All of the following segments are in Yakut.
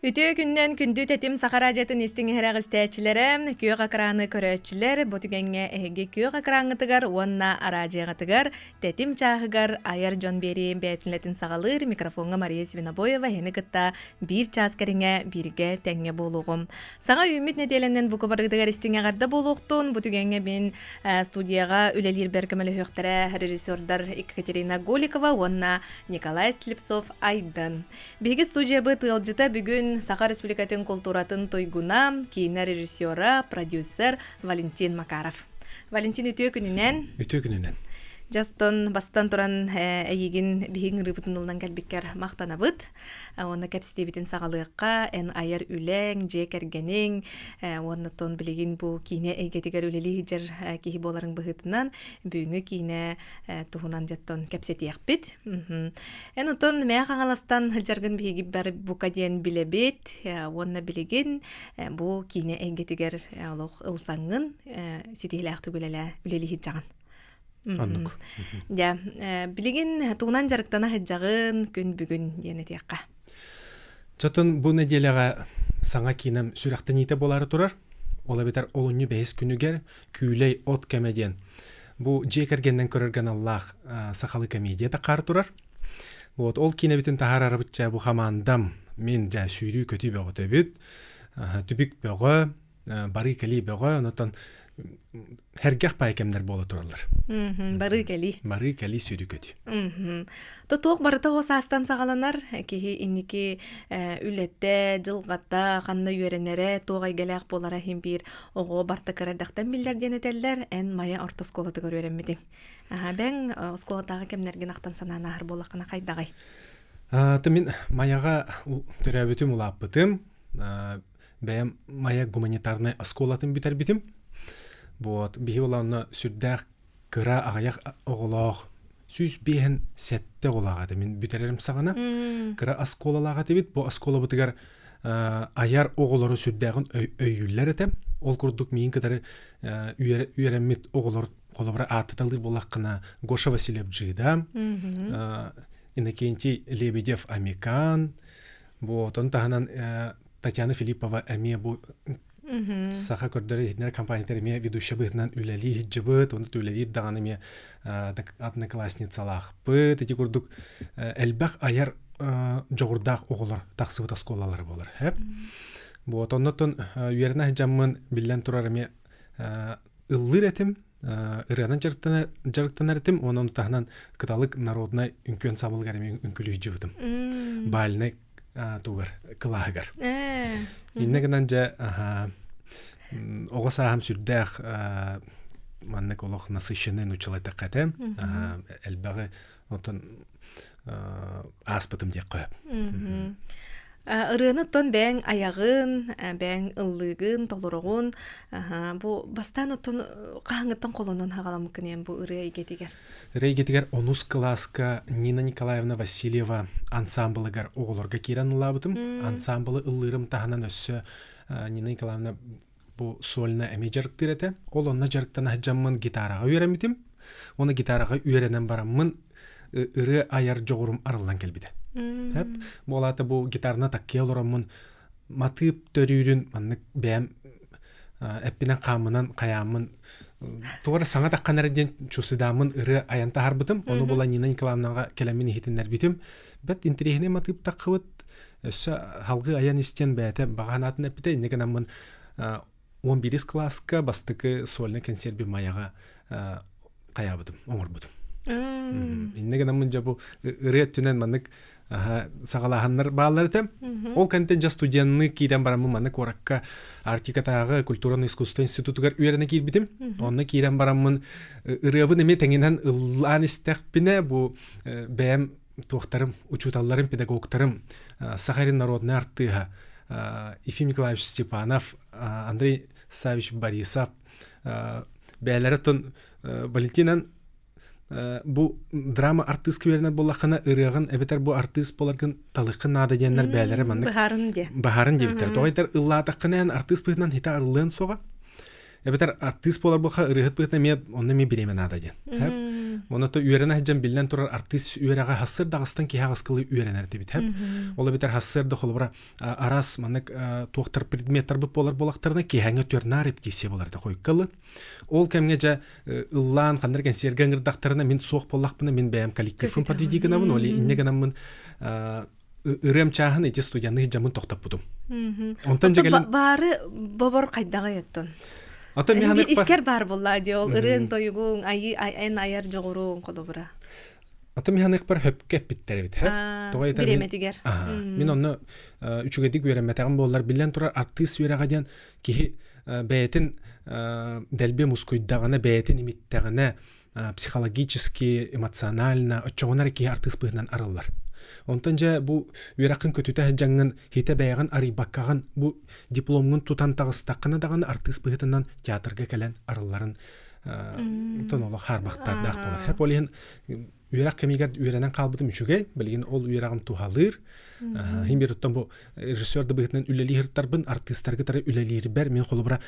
Үтүө күннэн күндү тэтим саха радиотын истиҥ иһирэх истээччилэрэ, күөх экраны көрөөччүлэр, бу түгэҥҥэ эһиги күөх экраҥҥытыгар уонна араадьыйаҕытыгар тэтим чааһыгар айар дьон биэриин бээтинлэтин саҕалыыр микрофоҥҥа Мария Свинобоева эһини кытта биир чаас кэриҥэ бииргэ тэҥҥэ буолуоҕум. Саҥа үүммүт нэдиэлэнэн бука барыгытыгар истиҥ эҕэрдэ буолуохтун. Бу түгэҥҥэ мин студияҕа үлэлиирбэр көмөлөһүөхтэрэ режиссердар Екатерина Голикова уонна Николай Слепцов Айдан. Биһиги студиябыт ыалдьыта бүгүн Саха Республикатын култууратын туйгуна, киинэ режиссера, продюсер Валентин Макаров. Валентин үтүө күнүнэн. Үтүө күнүнэн. Дьостон бастан туран эйигин биһиги ыҥырыыбытын ылынан кэлбиккэр махтанабыт. Уонна кэпсэтиибитин саҕалыахха эн айар үлэҥ, дьиэ кэргэниҥ уонна тон билигин бу киинэ эйгэтигэр үлэлии сылдьар киһи буоларыҥ быһыытынан бүгүҥҥү киинэ туһунан дьоттон кэпсэтиэхпит. Эн отон Мэҥэ Хаҥаластан сылдьаргын биһиги бары бука диэн билэбит уонна билигин бу киинэ эйгэтигэр олох ылсаҥҥын ситиһилээхтик үлэлээ үлэлии сылдьаҕын. Оннук. Дьэ, билигин тугунан дьарыктана сылдьаҕын күн бүгүн диэн этиэххэ. Чотун бу нэдиэлэҕэ саҥа киинэм сүрэхтэниитэ буолаары турар. Ол эбэтэр олунньу бэһис күнүгэр Күүлэй от кэмэ диэн Бу дьиэ кэргэнинэн көрөргө аналлаах сахалыы комедия таххаары турар. Вот ол киинэбитин таһаарарбытча бу хамаандам мин дьэ сүүрүү-көтүү бөҕөтөбүт, түбүк бөҕө, барыы-кэлии бөҕө, онтон һэргэх пай кэмнэр буола тураллар. Барыы-кэлии. Барыы-кэлии, сүүрүү-көтүү. То туох барыта оҕо саастан саҕаланар, киһи инники үлэтэ, дьылҕата, ханна үөрэнэрэ, туох эйгэлээх буолара иһин биир Оҕо барта кыра эрдэхтэн биллэр диэн этэллэр, эн Майа орто оскуолатыгар үөрэммитиҥ. Аһа, бэҥ оскуолатааҕы кэмнэргин ахтан санаан ааһар буоллаххына хайдаҕый? Ты мин Майаҕа төрөөбүтүм, улааппытым. Бэйэм Майа гуманитарнай оскуолатын бүтэрбитим. Вот, биһи буолаанна сүрдээх кыра аҕыйах оҕолоох 157 оҕолоох этэ мин бүтэрэрим саҕана кыра оскуолалаах этибит бу оскуолабытыгар айар оҕолору сүрдээҕин өйүүллэр этэ ол курдук миин кытары үөрэммит оҕолор холобура ааттаталыыр буоллаххына Гоша Васильев Джида Иннокентий Лебедев Амикан бу отон таһынан Татьяна Филиппова эмиэ бу Саха көрдөрөр иһитиннэрэр компаниятар эмиэ ведущая быһыытынан үлэлии сылдьыбыт, онно үлэлиир даҕаны эмиэ одноклассницалаахпыт. Ити курдук элбэх айар дьоҕурдаах оҕолор тахсыбыт оскуолалара буолар. Вот оннотон үөрэнэ сылдьаммын биллэн турар эмиэ ыллыыр этим, ырыанан дьарыктанар этим, онон таһынан Кыталык народнай үҥкүү ансамблыгар эмиэ үҥкүүлүү сылдьыбытым. Бальнай тугар кылааһыгар. Иннэ гынан дьэ оҕо сааһым сүрдээх маннык олох насыщенный нууччалайтахха этэ элбэҕи оттон ааспытым диэххэ сөп. Ырыаны оттон бэйэҥ айаҕын, бэйэҥ ыллыыгын, толороҕун. Бу бастаан оттон хаһаҥыттан холонон хаҕаламмыккын эн бу ырыа эйгэтигэр? Ырыа эйгэтигэр онус кылааска Нина Николаевна Васильева ансаамбылыгар оҕолорго киирэн ыллаабытым. Ансаамбылы ыллыырым таһынан өссө Нина Николаевна бу сольно эмиэ дьарыктыыр этэ. Ол онно дьарыктана сылдьаммын гитараҕа үөрэммитим. Уонна гитараҕа үөрэнэн бараммын ырыа айар дьоҕурум арыллан кэлбитэ. Буолаата бу гитарна таккыйа олороммун матыып төрүүрүн маннык бэйэм эппинэн хааммынан хайааммын тугу эрэ саҥа таххан эрэ диэн чувствуйдааммын ырыа айан таһаарбытым ону була Нина Николаевнаҕа кэлэммин иһитиннэрбитим бэрт интэриэһинэй матыып таххыбыт өссө халгыы айан истиэн бэйэтэ баҕа санаатын эппитэ инньэ гынаммын 11 кылааска бастакы сольный консерви Майаҕа хайаабытым оҥорбутум иннэ гынаммын дьэ бу ырыа өттүнэн маннык саҕалааһыннар бааллар этэ. Ол кэнтэн дьэ студенныы киирэн бараммын манна куоракка Арктикатааҕы культураны искусство институтугар үөрэнэ киирбитим. Онно киирэн бараммын ырыабын эмиэ тэҥинэн ыллаан истэхпинэ бу бэйэм туохтарым, учууталларым, педагогтарым Саха сирин народнай артыыһа Ефим Николаевич Степанов, Андрей Савич Борисов бэйэлэрэ оттон Валентинан бу драма артыыска үөрэнэр буоллаххына ырыаҕын эбэтэр бу артыыс буоларгын талыаххын наада диэннэр бэйэлэрэ маннык быһаарын диэ быһаарын диэбиттэр тоҕо этэр ыллаатаххына эн артыыс быһыытынан хитэ арыллыан суоҕа. Эбэтэр артыыс буолар буолха ырыаһыт быһыытынан эмиэ онно эмиэ бириэмэ наада диэн. Хэп. Онно то үөрэнэ сылдьан биллэн турар артыыс үөрэҕэ хассыр даҕыстан киһи аҕыскылыы үөрэнэр этибит. Хэп. Ол эбэтэр хассыарда холобура араас маннык туохтар предметтарбыт буолар буолахтарына киэһээҥҥи өттүгэр репетиция буолар да хойуккалы. Ол кэмҥэ дьэ ыллаан ханна кэнсиэргэ ыҥырдахтарына мин суох буоллахпына мин бэйэм коллективпын подведи гынабын ол инньэ гынаммын ырыам чааһын ити студияны дьаммын тохтоппутум. Онтон дьэ кэлин баары бобор хайдаҕай оттон? Ата миһаны искер бар булла ди ол ырыаҥ тойугуҥ айы эн айар дьоҕуруҥ холобура. Ата миһанык бар хөпкө эппиттэр эбит. Тоҕо Бириэмэтигэр. Мин онно үчүгэйдик үөрэммэтэҕим буоллар биллэн турар артыыс үөрэҕэ диэн киһи бэйэтин дэлби мускуйдаҕына, бэйэтин имиттэҕинэ психологически, эмоционально оччоҕуна эрэ киһи артыыс быһыытынан арыллар. Онтон дьэ бу үөрэххин көтүтэ сылдьаҥҥын хитэ бэйэҕин арыйбаккаҕын бу дипломҥун тутан таҕыстаххына даҕаны артыыс быһыытынан театрга кэлэн арылларын онтон олох хаарбахтардаах буолар. Хэп ол иһин үөрэх кэмигэр үөрэнэн хаалбытым үчүгэй. Билигин ол үөрэҕим туһалыыр. Иһин бир оттон бу режиссер да быһыытынан үлэлииртарбын артыыстарга тары үлэлиирбэр мин холобура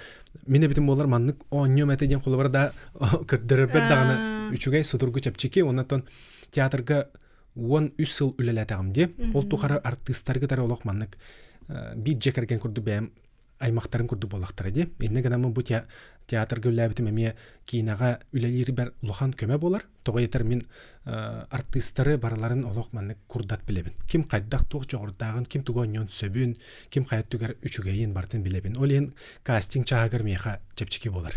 мин эбитим буолар маннык оонньуом этэ диэн холобура да көрдөрөрбөр даҕаны үчүгэй судургу чэпчэки оннотон театрга 13 сыл үлэлээтэҕим дии. Ол тухары артыыстарга тары олох маннык биир дьиэ кэргэн курдук бэйэм аймахтарын курдук буоллахтара дии. Иннэ гынаммын бу театрга үлэлээбитим эмиэ киинэҕэ үлэлиирбэр улахан көмө буолар. Тоҕо этэр мин артыыстары барыларын олох маннык курдат билэбин. Ким хайдах туох дьоҕурдааҕын, ким тугу оонньуон сөбүн, ким хайа өттүгэр үчүгэйин барытын билэбин. Ол иһин кастинг чааһыгар миэхэ чэпчэки буолар.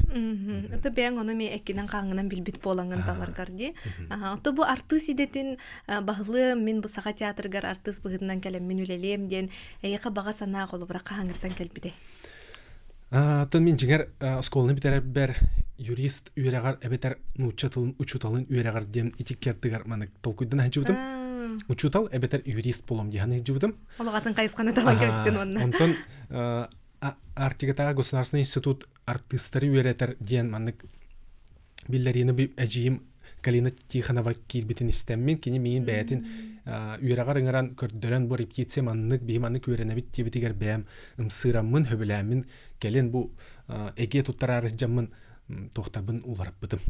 Ото бэйэҥ ону эмиэ эккинэн хааҥҥынан билбит буолаҥҥын таларгар дии. Ото бу артыыс идэтин баһылыам, мин бу Саха театрыгар артыыс быһыытынан кэлэммин үлэлиэм диэн Эйиэхэ баҕа санаа холобура хаһааҥҥыттан кэлбитэй? Оттон мин дьиҥэр оскуоланы бүтэрэрбэр юрист үөрэҕэр эбэтэр нуучча тылын учууталын үөрэҕэр диэн ити ардыгар маннык толкуйдан сылдьыбытым. Учуутал эбэтэр юрист буолуом диэн сылдьыбытым. Олох атын хайысханы талан кэбистин уонна. Онтон Арктикатааҕы государственный институт артыыстары үөрэтэр диэн маннык биллэриини эдьиийим Галина Тихонова киирбитин истэммин, кини миигин бэйэтин үөрэҕэр ыҥыран көрдөрөн бу репетиция маннык, биһи маннык үөрэнэбит диэбитигэр бэйэм ымсыыраммын, хөбүлээммин кэлин бу эгиэ туттараары дьаммын туохтарбын уларыппытым.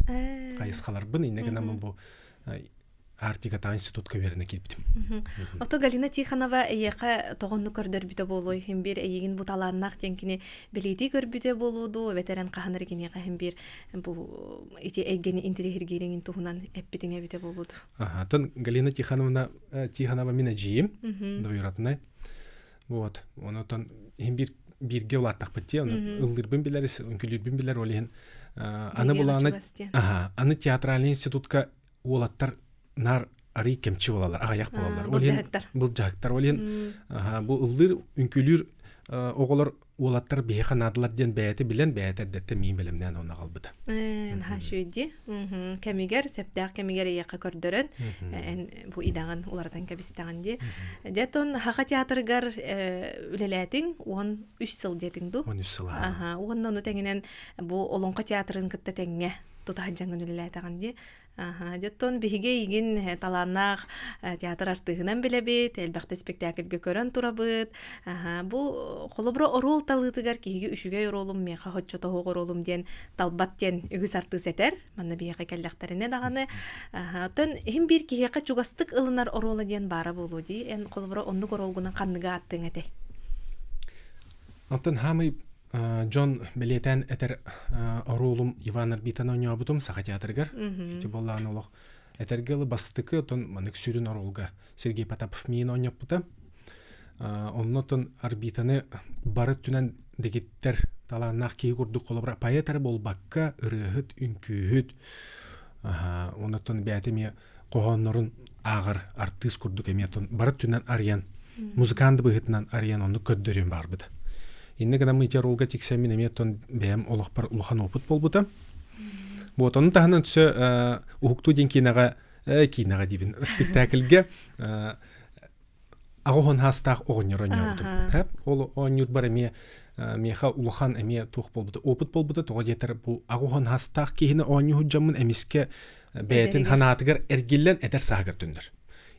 Хайысхаларбын иннэ гынаммын бу Арктикатааҕы институтка үөрэнэ киирбитим. Ото Галина Тихонова эйиэхэ тоҕонну көрдөрбүтэ буолуой? Иһин биир эйигин бу талааннаах диэн кини бэлиэтии көрбүтэ буолуо дуу, эбэтэр хаһан эрэ киниэхэ иһин биир бу ити эйгэни интэриэһиргиириҥин туһунан эппитиҥ эбитэ буолуо дуу? Ага, Галина Тихоновна Тихонова мин эдьиийим, двоюродная. Вот, онотон иһин биир бииргэ улааттахпыт дии, ону ыллыырбын билэр, үҥкүүлүүрбүн билэр, ол иһин аны булааны аны театральный институтка уолаттар наар арый кэмчи буолаллар, аҕыйах буолаллар. Ол иһин былдьаһыктар. Ол иһин бу ыллыыр, үҥкүүлүүр оҕолор уолаттар биһиэхэ наадалар диэн бэйэтэ билэн, бэйэтэ эрдэттэн миин бэлэмнээн онно аҕалбыта. Наһаа үчүгэй Кэмигэр, сөптөөх кэмигэр эйиэхэ көрдөрөн, эн бу идэҕин уларытан кэбистэҕин дии. Дьэ, тон Хаха театрыгар үлэлээтиҥ 13 сыл диэтиҥ дуу? 13 сыл. Аха, уонна ону тэҥинэн бу Олоҥхо театрын кытта тэҥҥэ тутаһан дьаҥын үлэлээтэҕин дии. Аха, дьоттон биһиги эйигин талааннаах театр артыыһынан билэбит, элбэхтэ спектакльга көрөн турабыт. Аха, бу холобура оруол талыытыгар киһиги үчүгэй оруолум миэхэ хоччотоһуох оруолум диэн талбат диэн үгүс артыыс этэр. Манна биһиэхэ кэллэхтэринэ даҕаны. Аха, оттон иһин биир киһиэхэ чугастык ылынар оруола диэн баара буолуо дии. Эн холобура оннук оруолгунан ханныгы ааттыаҥ этэй? Оттон хаамый Дьон бэлиэтээн этэр оруолум Иван Арбитаны оонньообутум Саха театрыгар. Ити буоллаҕына олох этэргэ ылы бастакы отон маннык сүрүн оруолга Сергей Потапов миин оонньоппута. Онно отон Арбитаны бары өттүнэн дэгиттэр талааннаах киһи курдук холобура поэт эрэ буолбакка ырыаһыт, үҥкүүһүт, оннотон бэйэтэ эмиэ хоһооннорун ааҕар артыыс курдук эмиэ бары өттүнэн арыйан музыкант быһыытынан арыйан оннук көрдөрүөн баҕарбыта. Иннэ гынан ити ролга тиксэммин эмиэ оттон бэйэм олохпор улахан опыт буолбута. Вот ону таһынан өссө уһуктуу диэн киинэҕэ киинэҕэ диибин спектакльгэ аҕыс хаастаах оҕонньор оонньообутум. Ол оонньуурбар эмиэ миэхэ улахан эмиэ туох буолбута, опыт буолбута. Тоҕо диэтэр бу аҕыс хаастаах киһини оонньуу дьоммун эмискэ бэйэтин ханаатыгар эргиллэн эдэр сааһыгар төннөр.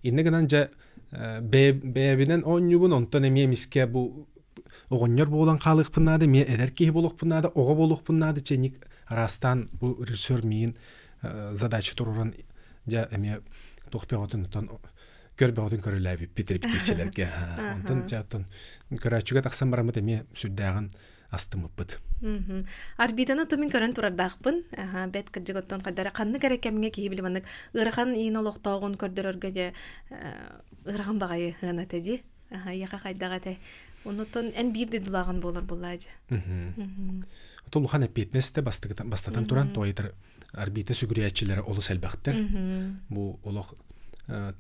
Иннэ гынан дьэ бэйэбинэн оонньуубун, онтон эмиэ эмискэ бу оҕонньор буолан хаалыахпын наада, эмиэ эдэр киһи буолуохпун наада, оҕо буолуохпун наада чэник араастаан бу режиссер миигин задача туруоран дьэ эмиэ туох бөҕөтүн оттон көр бөҕөтүн көрүлээбиппит репетициялэргэ. Онтон дьэ оттон көрөөччүгэ тахсан бараммыт эмиэ сүрдээҕин астыммыппыт. Арбитаны тумин көрөн турардаахпын. Бэт кырдьык оттон хайдара ханнык эрэ кэмҥэ киһи били маннык ыарахан иин олохтооҕун көрдөрөргө дьэ ыарахан баҕайы ыана этэ дии. Яха хайдах этэ. Оннуттан эн биир дойдулааҕын буолар буоллаадьы. Отол улахан эппиэтинэс бастатан туран тойтар арбита сүгүрүйээччилэрэ олус элбэхтэр. Бу олох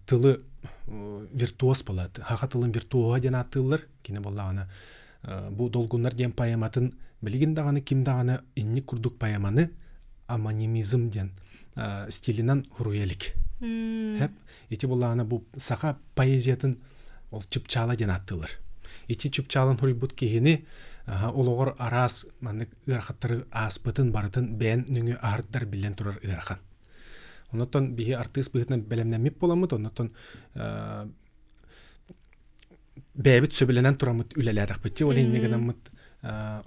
тылы виртуоз буолат. Хаха тылын виртуоһа диэн ааттыыллар. Кини буоллаҕына бу Долгуннар диэн поэматын билигин даҕаны ким даҕаны инник курдук поэманы амонимизм диэн стилинэн хуруйа илик. Хэп ити буллаҕына бу саха поэзиятын ол чыпчаала диэн ааттыыллар. Ити чыпчаалын хуруйбут киһини олоҕор араас маннык ыарахаттары ааспытын барытын бэйэн нөҥүө аһардар биллэн турар ыарахан. Оннуттан биһи артыыс быһыытынан бэлэмнэммит буоламмыт, оннуттан бэйэбит сөбүлэнэн тураммыт үлэлээтэхпит ол инньэ гынаммыт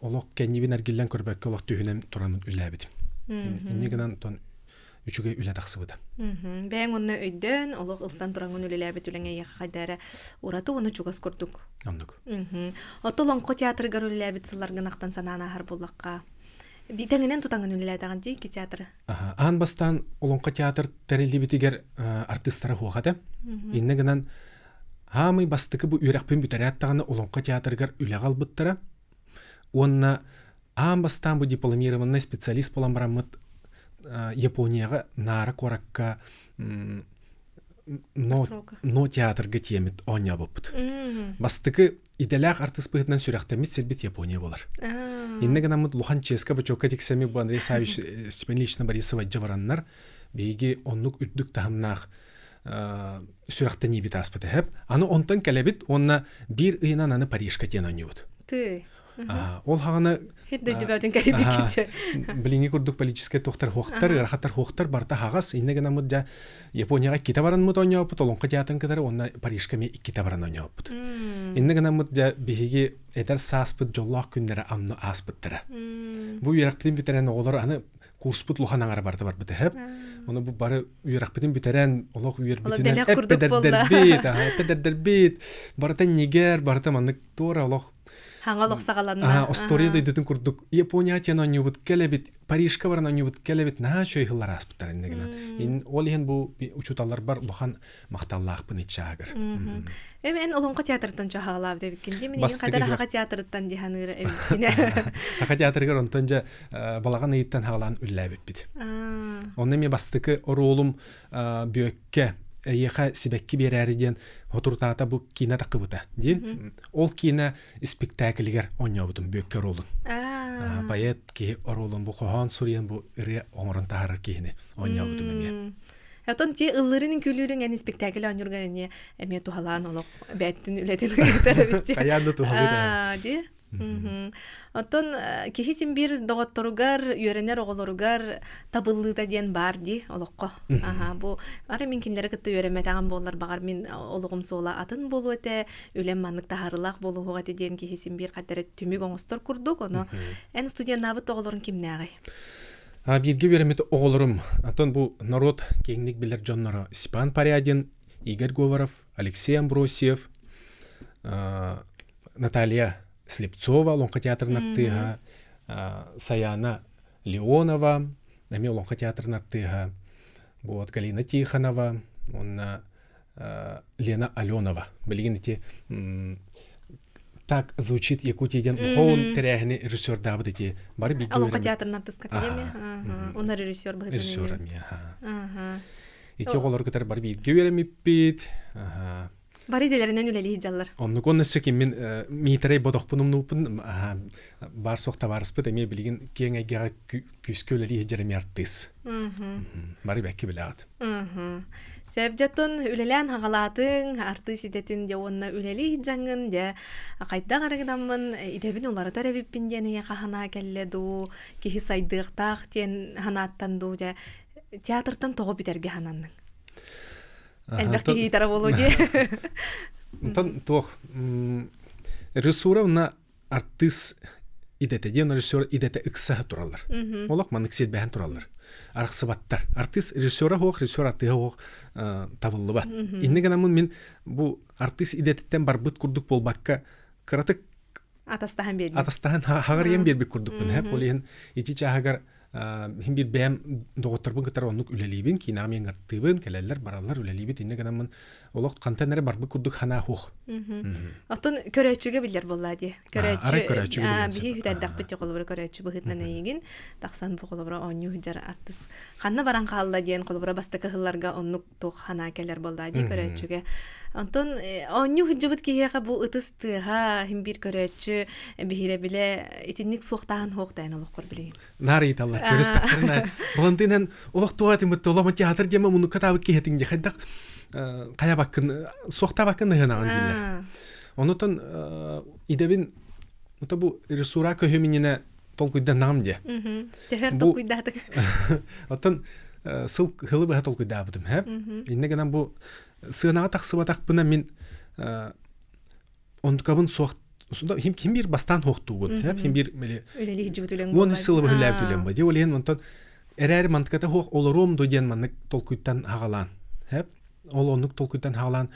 олох кэннибин эргиллэн көрбөккө олох түһүнэн тураммыт үлэлээбитим инньэ гынан тон үчүгэй үлэ тахсыбыта бэйэҥ онно өйдөөн олох ылсан тураҥҥын үлэлээбит үлэҥ эйиэхэ хайда эрэ ураты уонна чугас курдук оннук Отто Олоҥхо театрыгар үлэлээбит сылларгын ахтан санаан ааһар буоллахха тэҥинэн тутаҥын үлэлээтэҕин дии икки театры Аан бастаан Олоҥхо театр тэриллибитигэр артыыстара суох этэ. Иннэ гынан Хаамый бастакы бу үөрэхпин бүтэрээт даҕаны Олоҥхо театрыгар үлэҕэ ылбыттара. Уонна аан бастаан бу дипломированный специалист буолан бараммыт Японияҕа Наара куоракка но, но театрга тиэмит оонньообуппут. Бастакы идэлээх артыыс быһыытынан сүрэхтэммит сирбит Япония буолар. Иннэ гынаммыт улахан чиэскэ бочуокка тиксэммит бу Андрей Савич Степан Ильична Борисова бараннар биһиги оннук үрдүк таһымнаах сүрэхтэниибит ааспыт эһэп. Аны онтон кэлэбит уонна биир ыйынан аны Парижка диэн оонньуубут. Ты. Ол хаҕана дөйдөбөтүн кэлибиккитэ. Билиҥҥи курдук политическай туохтар хуохтар, ыарахаттар хуохтар барта хаҕас. Иннэ гынаммыт дьэ Японияҕа иккитэ баранмыт оонньооппут, Олоҥхо театрын кытары уонна Парижка эмиэ иккитэ баран оонньооппут. Иннэ гынаммыт дьэ биһиги эдэр сааспыт дьоллоох күннэрэ амны ааспыттара. Бу үөрэхпитин бүтэрэн оҕолор аны курспут улахан аҥара барда барбыта хэп. Ону бу бары үөрэхпитин бүтэрэн олох үөрбүтүнэн эппэдэрдэрбит, эппэдэрдэрбит, барыта нигер, барыта маннык туора олох Хаҥа олох саҕаланна. История дойдутун курдук Япония тиэн оонньуубут кэлэбит, Парижка баран оонньуубут кэлэбит наһаа үчүгэй ыһыллар ааспыттар иннигинэн. Ол иһин бу учууталларбар улахан махталлаахпын иччаагыр. Эми эн Олоҥхо театрыттан чаһаалаабыт эбиккин дии. Мин хадар Хаха театрыттан дии ханыыр эбиккин. Хаха театрыгар онтон дьэ балаҕан ыйыттан хаалаан үллээбиппит. Онно эмиэ бастакы оруолум Бүөккэ эйиэхэ сибэкки биэрээри диэн хотурутаата бу киинэ таххыбыта дии. Ол киинэ испиктээкилигэр оонньообутум Бүөккэ оруолун. Поэт киһи оруолун бу хоһоон суруйан бу ырыа оҥорон таһаарар киһини оонньообутум эмиэ. Оттон ти ыллырын үҥкүүлүүрүҥ эн испиктээкил оонньуургар эмиэ эмиэ туһалаан олох бэттин үлэтин ыытар эбит. Хайаан да туһалыыр. Дии. Оттон киһи син биир доҕотторугар, үөрэнэр оҕолоругар табыллыыта диэн баар дии олоххо. Аха, бу ары мин кинилэри кытта үөрэммэтэҕим буоллар, баҕар мин олоҕум суола атын буолуо этэ, үлэм маннык таһаарыылаах буолуоҕа этэ диэн киһи син биир хаттара түмүк оҥостор курдук. Ону эн студеннаабыт оҕолорун кимнээҕий? Бииргэ үөрэммит оҕолорум, оттон бу норуот киэҥник билэр дьонноро Степан Порядин, Игорь Говоров, Алексей Амбросьев, Наталья Слепцова Олоҥхо театрын артыыһа, Саяна Леонова, эмиэ Олоҥхо театрын артыыһа, вот Галина Тихонова уонна Лена Аленова. Билигин ити так звучит Якутия диэн хоун тэрээһини режиссердаабыт ити бары бииргэ Олоҥхо театрын артыската диэми уонна режиссер быһыытынан режиссер эмиэ ити оҕолору кытары бары бииргэ үөрэммиппит Бары идэлэринэн үлэлии сылдьаллар. Оннук онно өссө киммин Миитэрэй бодохпун умнууппун баар суох табаарыспыт эмиэ билигин киэҥ эйгэҕэ күүскэ үлэлии сылдьар эмиэ артыыс. Бары бэккэ билэҕит. Сөп дьоттон үлэлээн хаҕалаатыҥ, артыыс идэтин дьэ уонна үлэлии сылдьаҥҥын дьэ хайдах эрэ гынаммын идэбин уларытар эбиппин диэн эйиэхэ санаа кэллэ дуу, киһи сайдыахтаах диэн санааттан дуу дьэ театртан тоҕо бүтэргэ сананныҥ? Элбэх киһи ыытара буолуо дии. Онтон туох режиссура уонна артыыс идэтэ диэн режиссер идэтэ ыксаһа тураллар. Олох маннык силбэһэн тураллар. Арахсыбаттар. Артыыс режиссера суох, режиссер артыыһа суох табыллыбат. Иннэ гынаммын мин бу артыыс идэтиттэн барбыт курдук буолбакка кыратык атастаһан биэрбит. Атастаһан хаҕарыйан биэрбит курдукпун. Ол иһин ити чааһыгар Мин биир бэйэм доҕотторбун кытары оннук үлэлиибин, киинэҕэ мин ыҥыртыыбын, кэлэллэр, бараллар, үлэлиибит. Иннэ гынаммын олох хантан эрэ барбыт курдук санаа суох. Оттон көрөөччүгэ биллэр буоллаа дии. Көрөөччү арай көрөөччүгэ билиэн биһи үтэрдэхпит дьэ холобура көрөөччү быһыытынан эйигин тахсан бу холобура оонньуу сылдьар артыыс ханна баран хаалла диэн холобура бастакы сылларга оннук туох санаа кэлэр буоллаа дии көрөөччүгэ. Онтон оонньуу сылдьыбыт киһиэхэ бу ытыс тыаһа иһин биир көрөөччү биһирэбилэ итинник суохтааһын суох даайан олоххор билигин. Наар ыйыталлар көрүстэхтэринэ Валентинэн олох туох этиммит олох театр диэмэ муннукка таабыт киһитиҥ дьэ хайдах хайабаккын суохтаабаккын ыһынаҕын дииллэр. Онутан идэбин ута бу режиссура көһүмининэ толкуйданнаҕым диэ. Төһөр толкуйдаатык. Оттон сыл хылы быһа толкуйдаабытым һэ. Инне гынан бу сыанаҕа тахсыбатахпына мин онтукабын суох хим ким бир бастаан хуохтуугун хим бир мели уон үс сылы быһылээбит үлэм ба ол иһин онтон эрээри мантыката хуох олоруом до диэн маннык толкуйтан хагалаан хэп ол оннук толкуйтан хагалаан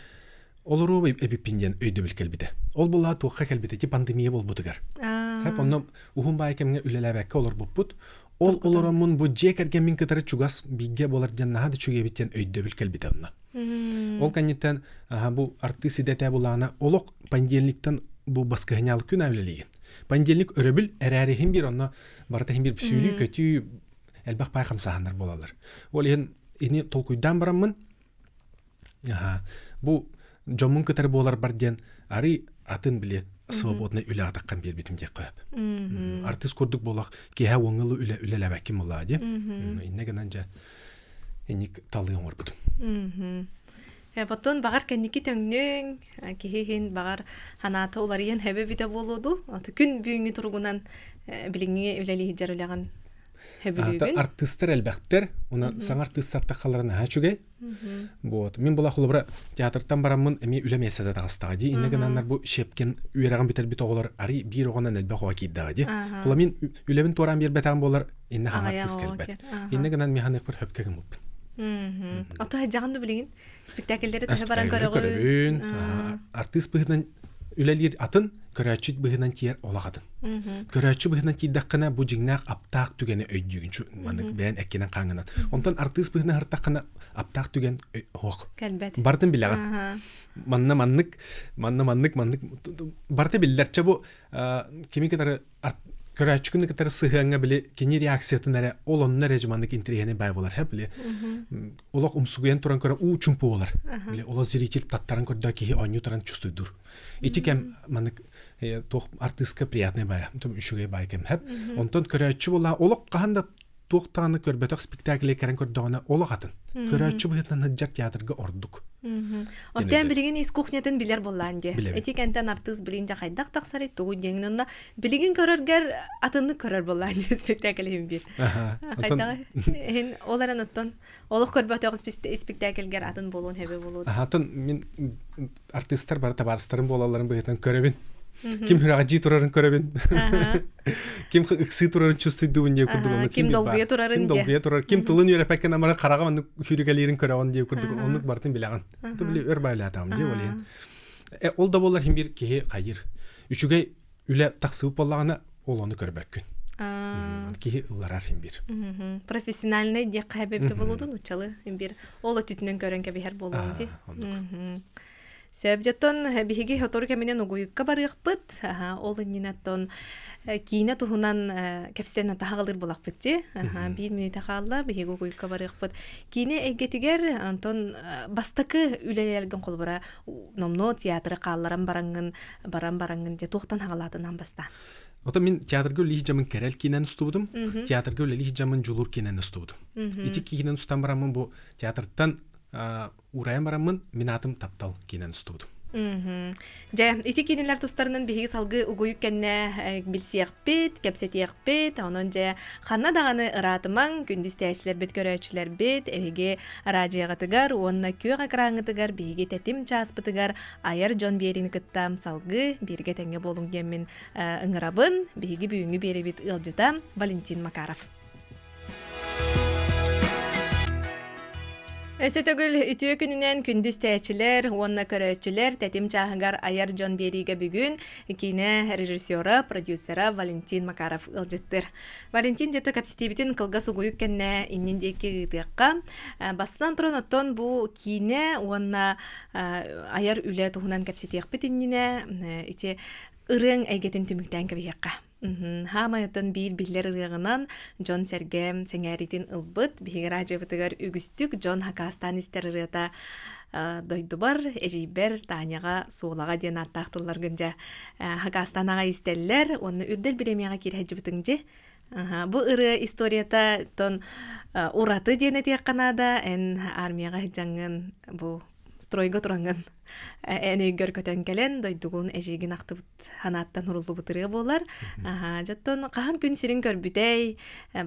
олоруом эбиппин диэн өйдөбүл кэлбитэ ол булаа туохха кэлбитэ ти пандемия болбутугар хэп онно уһун баай кэмҥэ үлэлээбэккэ олорбуппут ол олороммун бу дьиэ кэргэммин кытары чугас бииргэ буолар диэн наһаа да үчүгэй эбит диэн өйдөбүл кэлбитэ онно Ол кэнниттэн бу артыыс идэтэ булаана олох понедельниктан бу баскыһыньаал күн үлэлиигин. Понедельник өрөбүл эрээриһин биир онно барыта иһин биир сүүрүү көтүү элбэх пай хамсааһыннар буолаллар. Ол иһин ини толкуйдаан бараммын бу дьоммун кытары буоларбар диэн арый атын били свободный үлэ атаххан биэрбитим диэххэ сөп. Артыыс курдук буолах киэһэ уоҥҥылы үлэ үлэлээбэккин буоллаа дии. Иннэ гынан дьэ инник талыы оҥорбутум. Потон баҕар кэнники төҥнүҥ, киһи иһин баҕар ханаата уларыйан хэбэ бүтэ буолуо дуу? Күн бүгүҥҥү туругунан билиҥҥи үлэлии сылдьар үлэҕин хөбүлүүгүн? Артыыстар элбэхтэр, онон саҥа артыыстар таххалара наһаа үчүгэй. Вот. Мин була холобура театртан бараммын эмиэ үлэ миэстэтэ таҕыстаҕа дии. Иннэ гынаннар бу Щепкин үөрэҕин бүтэрбит оҕолор арый биир оҕонон элбэх оҕо киирдэҕэ дии. Хула мин үлэбин туораан биэрбэтэҕим буолар иннэ хаҥа артыыс кэлбэт. Иннэ гынан механикпар хөпкө гыммыппын. Ото сылдьаҕын да билигин спектакльлэри төһө баран көрөҕүн? Көрөбүн. Артыыс быһыытынан үлэлиир атын, көрөөччү быһыынан тиийэр олох атын. Көрөөччү быһыынан тиийдэххинэ бу дьиҥнээх аптаах түгэни өйдүүгүн маннык бэйэн эккинэн хааңынан. Онтон артыыс быһыынан һыртаххына аптаах түгэн суох. Кэлбэт. Барытын билэҕин. Манна маннык, манна маннык, маннык барыта биллэр. Чэ бу кими кытары көрөөччүгүн кытары сыһыаҥҥа били кини реакциятын эрэ ол онно эрэ маннык интэриэһинэй бай буолар хэ били олох умсугуйан туран көрө уу чумпу буолар били олох зритель таттаран көрдөө киһи оонньуу туран чувствуйдуур ити кэм маннык туох артыыска приятный бай үчүгэй бай кэм хэп онтон көрөөччү буолаа олох хаһан да туох даҕаны көрбөтөх спектакль кэрэн көрдөҕүнэ олох атын. Көрөөччү быһыытынан сылдьар театрга ордук. Оттон билигин ис кухнятын билэр буоллаан дии. Ити кэнтэн артыыс билигин дьэ хайдах тахсарый тугу диэҥин онно билигин көрөргөр атыннык көрөр буоллаан дии спектакль иһин биир. Хайдах иһин ол эрэн оттон олох көрбөтөх спектакльгэр атын буолуон хэбэ буолуо. Атын мин артыыстар бары табаарыстарым буолалларын быһыытынан көрөбүн. Ким сүрэҕэлдьии турарын көрөбүн. Ким ыксыы турарын чувствуйдубун диye курдук онну ким долгуйа турарын ким долгуйа турар ким тылын үөрэпэккэ намара хараҕа маннык сүүрүкэлиирин көрөҕүн диye курдук оннук барытын билэҕин. Ту били өр байлаатаҕым дии ол иһин. Ол да буоллар хим бир киһи хайыр. Үчүгэй үлэ тахсыбыт буоллаҕына ол ону көрбөккүн. Киһи ылларар хим бир. Профессиональный диэххэ хэбэбитэ болуодун учалы бир ол өттүтүнэн көрөн кэбиһэр буолуон ди. Сөп дьоттон биһиги сотору кэминэн угуйукка барыахпыт. Ол иннинэ киинэ туһунан кэпсээн таһаҕалыыр булахпыт дии. Биир мүнүүтэ хаалла, биһиги угуйукка барыахпыт. Киинэ эйгэтигэр онтон бастакы үлэлэргин холобура номнуо театры хаалларан бараҥҥын, баран бараҥҥын дьэ туохтан хаҕалаатынан бастаан? Ото мин театрга үлэлии дьамын Кэрэл киинэн устубутум, театрга үлэлии дьамын Дьулуур киинэн устубутум. Ити киинэн устан бараммын бу театртан уурайан бараммын мин аатым Таптал киинэн устубутум. Дьэ, ити кинилэр тустарынан биһиги салгыы угуйук кэннэ билсиэхпит, кэпсэтиэхпит. Онон дьэ, ханна даҕаны ыраатымаҥ, күндү истээччилэрбит, көрөөччүлэрбит, эһиги араадьыйаҕытыгар уонна күөх экраҥҥытыгар биһиги тэтим чааспытыгар айар дьон биэриини кытта салгыы бииргэ тэҥҥэ буолуҥ диэммин ыҥырабын. Биһиги бүгүҥҥү биэрибит ыалдьыта Валентин Макаров. Өссө төгүл үтүө күнүнэн күндү истээччилэр уонна көрөөччүлэр тэтим чааһыгар айар дьон биэриигэ бүгүн киинэ режиссера, продюсера Валентин Макаров ыалдьыттыр. Валентин дьэ кэпсэтиибитин кылгас угуйук кэннэ иннин диэки ыытыахха. Бастатан туран оттон бу киинэ уонна айар үлэ туһунан кэпсэтиэхпит иннинэ ити ырыаҥ эйгэтин түмүктээн кэбиһиэххэ. Хаамай оттон биир биллэр ырыаҕынан дьон-сэргэ сэҥээриитин ылбыт, биһиги араадьыйабытыгар үгүстүк дьон хакаастаан истэр ырыата «Дойдубар, эдьиийбэр, Таняҕа, Суолаҕа» диэн ааттаах тылларгын дьэ хакаастаан аҕай истэллэр уонна үрдэл бириэмийэҕэ киирэ сылдьыбытыҥ дьи. Бу ырыа историята оттон ураты диэн этиэххэ наада. Эн армияҕа сылдьаҥҥын бу стройга тураҥҥын эн өйгөр көтөн кэлэн дойдугун эдьиийгин ахтыбыт ханааттан уруллубут ырыа буолар. Дьоттон хаһан күн сирин көрбүтэй,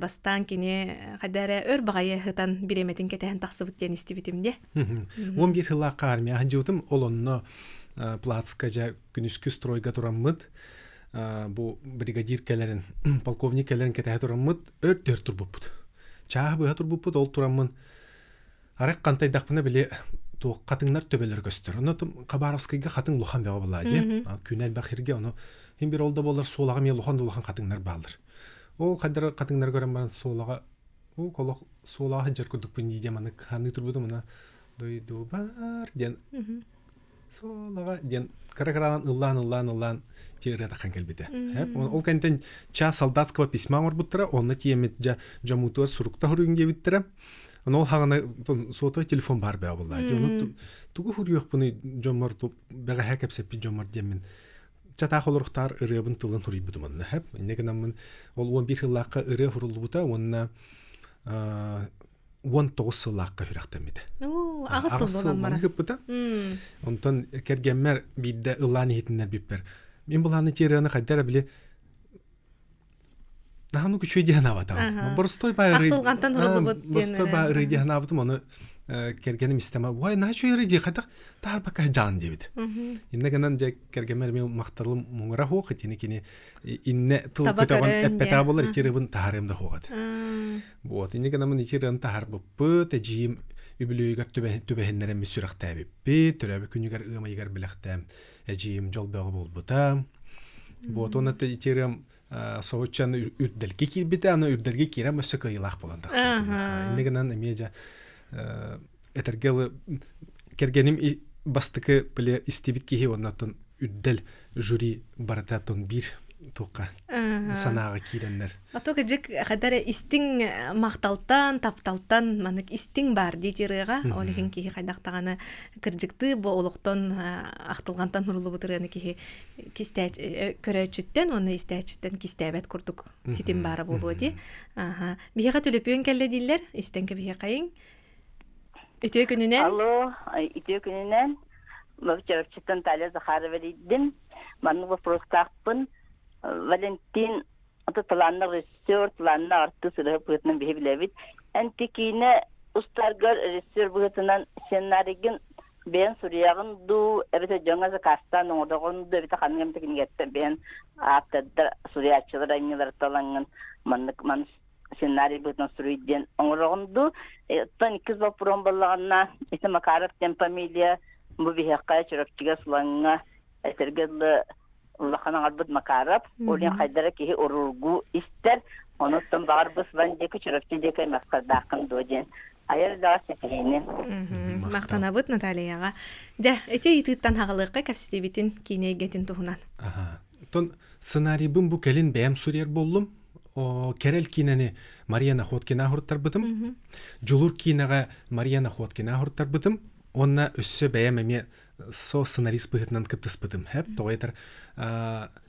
бастаан кини хайда эрэ өр баҕайы ыһытан бириэмэтин кэтэһэн тахсыбыт диэн истибитим дии. 11 сыллаахха армия сылдьыбытым, ол онно плацка дьэ күнүскү стройга тураммыт, бу бригадир кэлэрин, полковник кэлэрин кэтэһэ тураммыт, өр дөр турбуппут. Чааһы быһа турбуппут, ол тураммын Арай хантайдахпына били туох хатыҥнар төбөлөр көстөр. Ону Хабаровскайга хатыҥ улахан бөҕө буолла дии. Күн элбэх сиргэ ону хин бир ол да буоллар суолаҕа эмиэ улахан да улахан хатыҥнар бааллар. Ол хайдары хатыҥнары көрөн баран суолаҕа уу колох суолаҕа сылдьар курдукпун дии диэн манык ханыы турбутум мына дойдубар диэн Суолаҕа диэн кыра-кыралаан ыллаан-ыллаан ыллаан ти ырыа таххан кэлбитэ. Ол кэнниттэн час солдатского письма оҥорбуттара, онно тиэммит дьэ дьоммутугар сурукта суруйуҥ диэбиттэрэ. Ону ол хаҕана сотовый телефон баар бөҕө буолла. Ону тугу суруйуохпунуй дьоммор бэҕэһээ кэпсэппит дьоммор диэммин чатаах олорухтаар ырыабын тылын суруйбутум онно. Инньэ гынаммын ол 11 сыллаахха ырыа суруллубута уонна 19 сыллаахха сүрэхтэммитэ. Аҕыс сыл буолан баран. Ыппыта. Онтон кэргэммэр биирдэ ыллаан иһитиннэрбиппэр. Мин былааны тиэрыаны хайда эрэ били Наһану күчүй диэн абатаҕым. Боростой баа ырый. Ахтылҕантан уруллубут диэн. Боростой баа ырый диэн абытым ону кэргэним истэма. Уай наһаа үчүгэй ырый дии хайдах таарбакка жаан диэбит. Иннэ гынан дьэ кэргэммэр мен махталым муҥура хуох итини кини инне тыл көтөҕөн эппэтээ болар ити ырыбын таһарыам да хуох этэ. Вот, инньэ гынаммын ити ырыаны таһаарбыппыт, эдьиийим үбүлүөйүгэр түбэһиннэрэммит сүрэхтээбиппит, төрөөбүт күнүгэр ыам ыйыгар бэлэхтээм эдьиийим дьол бөҕө буолбута. Вот, уонна ити ырыам соһуччан үрдэлгэ киирбитэ, аны үрдэлгэ киирэн өссө кыайыылаах буолан тахсыбытым. Инньэ гынан эмиэ дьэ этэргэ дылы кэргэним бастакы били истибит киһи уонна оттон үрдэл жюри барыта оттон биир туохха санааҕа киирэннэр. Ото кыдьык хадара истиҥ махталтан, тапталтан маннык истиҥ баар дии ырыаҕа. Ол иһин киһи хайдах даҕаны кырдьыктыы бу олохтон ахтылҕантан суруллубут ырыаны киһи көрөөччүттэн уонна истээччиттэн кистээбэт курдук ситим баара буолуо дии. Аха. Биһиэхэ төлөпүөн кэллэ дииллэр. Истэн кэбиһиэхэйиҥ. Үтүө күнүнэн. Алло, үтүө күнүнэн. Чурапчыттан Наталья Захарова эрийдим. Маннык вопростаахпын. Валентин аты талааннаах режиссер, талааннаах артыыс ырыа быһыытынан биһи билэбит. Эн киинэ устаргар режиссер быһыытынан сценарийгын бэйэн суруйаҕын дуу, эбэтэр дьоҥҥо заказтаан оҥороҕун дуу, эбэтэр ханнык эмит кинигэттэн бэйэн ааптардар, суруйааччылар айымньылары талаҥҥын маннык ман сценарий быһыытынан суруй диэн оҥороҕун дуу. Оттон иккис боппуруом буоллаҕына, ити Макаров диэн фамилия бу биһиэхэ Чурапчыга Сулаҥҥа этэргэ дылы улахан аҥарбыт Макаров, ол иһин хайдара киһи уруургуу истэр, онуттан баҕар бу Сулан диэки Чурапчы диэки аймахтардааххын дуо диэн айар үлэҕэ ситиһиини. Махтанабыт Натальяҕа. Дьэ, ити ыйытыыттан хаҕалыахха кэпсэтиибитин киинэ эйгэтин туһунан. Оттон сценарийбын бу кэлин бэйэм суруйар буоллум. Кэрэл киинэни Мария Находкина суруттарбытым. Дьулуур киинэҕэ Мария Находкина суруттарбытым. Уонна өссө бэйэм эмиэ со сценарист быһыытынан кыттыспытым. Хэп, тоҕо этэр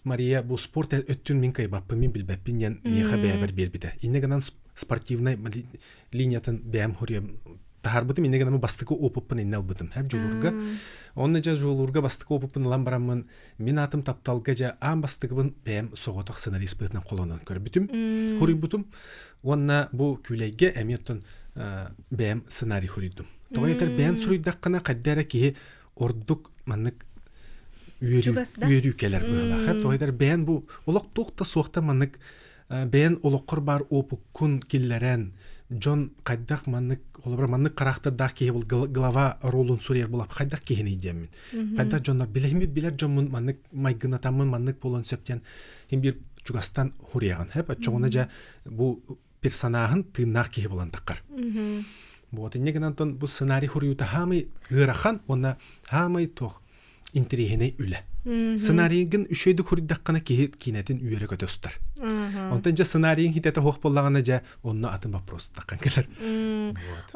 Мария бу спорт өттүн мин кыайбаппын, мин билбэппин диэн миэхэ бэйэбэр биэрбитэ. Инньэ гынан спортивнай линиятын бэйэм хуруйам. Таһаарбытым иннэ гынан бастакы опыппын иннэ ылбытым. Хэп Дьулуурга. Онно дьэ Дьулуурга бастакы опыппын ылан бараммын мин аатым тапталга дьэ аан бастакыбын бэйэм соҕотох сценарист быһыытынан холонон көрбүтүм, хуруйбутум. Уонна бу күүлэйгэ эмиэ оттон бэйэм сценарий хуруйдум. Тоҕо этэр бэйэн суруйдаххына хайда эрэ киһи ордук маннык үөрүү үөрүү кэлэр быһыылаах. Тоҕо этэр бэйэн бу олох туох да суохта маннык бэйэн олоххор баар опуккун киллэрэн дьон хайдах маннык холобура маннык харахтардаах киһи был глава ролун суруйар булап хайдах киһини диэммин хайдах дьоннор билэһиммит билэр дьоммун маннык майгынатаммын маннык буолуон сөп диэн хим биир чугастан хуруйаҕын хэп оччоҕуна дьэ бу персонаһын тыыннаах киһи булан таххар вот инньэ гынан бу сценарий хуруйута хаамый ыарахан уонна хаамый туох интэриэһинэй үлэ. Сценарийгын үчүгэйдик хуруйдаххына киһи киинэтин үөрэ көтө устар. Онтон дьэ сценарийын хитэтэ суох буоллаҕына дьэ онно атын вопрос таххан кэлэр.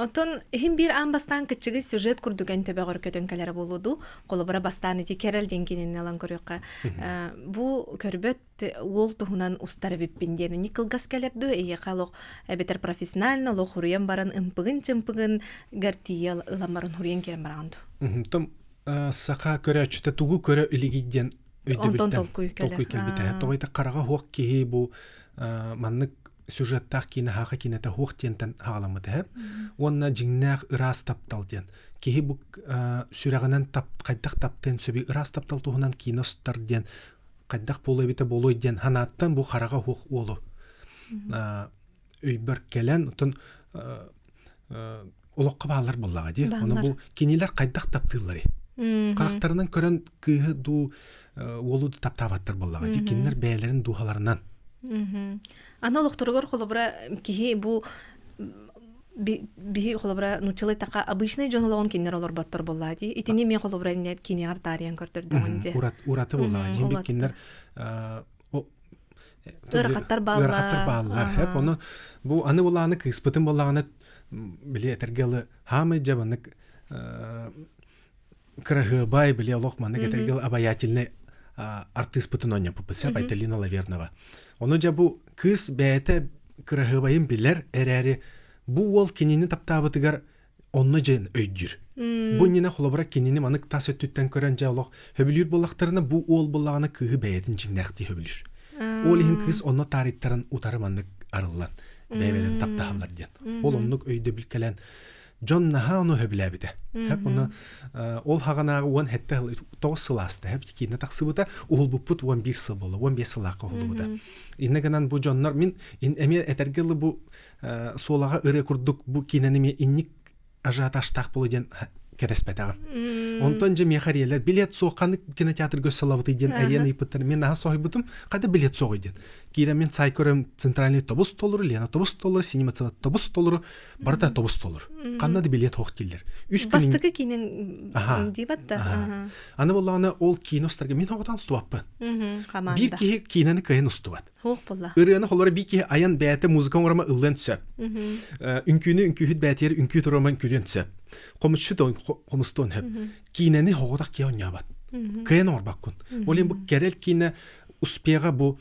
Оттон иһин биир аан бастаан кыччыгый сюжет курдук эн төбөҕөр көтөн кэлэрэ буолуо дуу? Холобура бастаан ити Кэрэл диэн кинини ылан көрүөххэ. Бу көрбөт уол туһунан устар эбиппин диэн ни кылгас кэлэр дуу эйиэхэ олох эбэтэр профессионально олох хуруйан баран ымпыгын-чымпыгын гартия ылан баран хуруйан киирэн бараҕын дуу? Том саха көрөөччүтэ тугу көрө илигий диэн өйдөбүлтэн толкуй кэлбитэ. Тоҕо хараҕа хуох киһи бу маннык сюжеттаах киинэ хаха киинэтэ хуох диэнтэн хаҕаламмыта һэ. Уонна дьиҥнээх ыраас таптал диэн. Киһи бу сүрэҕинэн тап хайдах таптыан сөбүй ыраас таптал туһунан киинэ устар диэн хайдах буолуо эбитэ буолуой диэн ханааттан бу хараҕа хуох уолу өйбөр кэлэн оттон олоххо бааллар буоллаҕа дии. Ону бу кинилэр хайдах таптыылларый? Харахтарынан көрөн кыыһы дуу уолу ду таптаабаттар буоллаҕа дии. Кинилэр бэйэлэрин дууһаларынан. Аны олохторугар холобура киһи бу биһи холобура нууччалыы така обычный дьон олоҕун кинилэр олорботтор буоллаа дии. Итини эмиэ холобура киниэҕэр таарыйан көрдөрдөҕүн дии. Ураты буоллаҕа дии. Бир кинилэр Ыарахаттар бааллар. Ыарахаттар бааллар. Хэп ону бу аны булааны кыыспытын буоллаҕына били этэргэ ылы хаамай дьэ маннык кыраһыабай били олох маннык этэргэ ылы обаятельный артыыспытын оонньоппуппут сеп Айталина Лавернова. Ону дьэ бу кыыс бэйэтэ кыраһыабайын билэр эрээри бу уол кинини таптаабытыгар онно дьэн өйдүүр. Бу иннинэ холобура кинини манык тас өттүттэн көрөн дьэ олох хөбүлүүр буоллахтарына бу уол буллаҕына кыыһы бэйэтин дьиҥнээхтии хөбүлүүр. Ол иһин кыыс онно таарыйтаран утары маннык арыллан бэйэ-бэйэлэрин таптаһаллар диэн. Ол оннук өйдөбүл кэлэн дьон наһаа ону хөбүлээбитэ. Хэп ону ол хаҕанааҕы 17 сыл 9 сыл ааста хэп киинэ тахсыбыта уһулбуппут 11 сыл буолла 15 сыллаахха уһуллубута. Иннэ гынан бу дьоннор мин эмиэ этэргэ дылы бу суолаҕа ырыа курдук бу киинэни эмиэ инник ажиотажтаах буолуо диэн кэтэспэтэҕим. Онтон дьэ миэхэ эрийэллэр билет суох ханнык кинотеатрга өссө диэн эрийэн ыйыппыттар. Мин наһаа соһуйбутум. Хайда билет суоҕуй диэн. Киирэн мин сай көрөм центральный тобус толору, Лена тобус толору, Синема тобус толору, барыта тобус толору. Ханна да билет суох дииллэр. Үс күн Бастакы киинэн диибат да. Аны буоллаҕына ол киинэ устарга мин оҕотон устубаппын. Биир киһи киинэни кыайан устубат. Суох буолла. Ырыаны холоро биир киһи айан бэйэтэ музыка оҥоромо ыллыан сөп. Үҥкүүнү үҥкүүһүт бэйэтигэр үҥкүү туруома үҥкүүлүөн сөп. Хомусчут хомустуон сөп. Киинэни хоҕотох киһи оонньообот. Кыайан оҥорбоккун. Ол иһин бу кэрэл киинэ успеха бу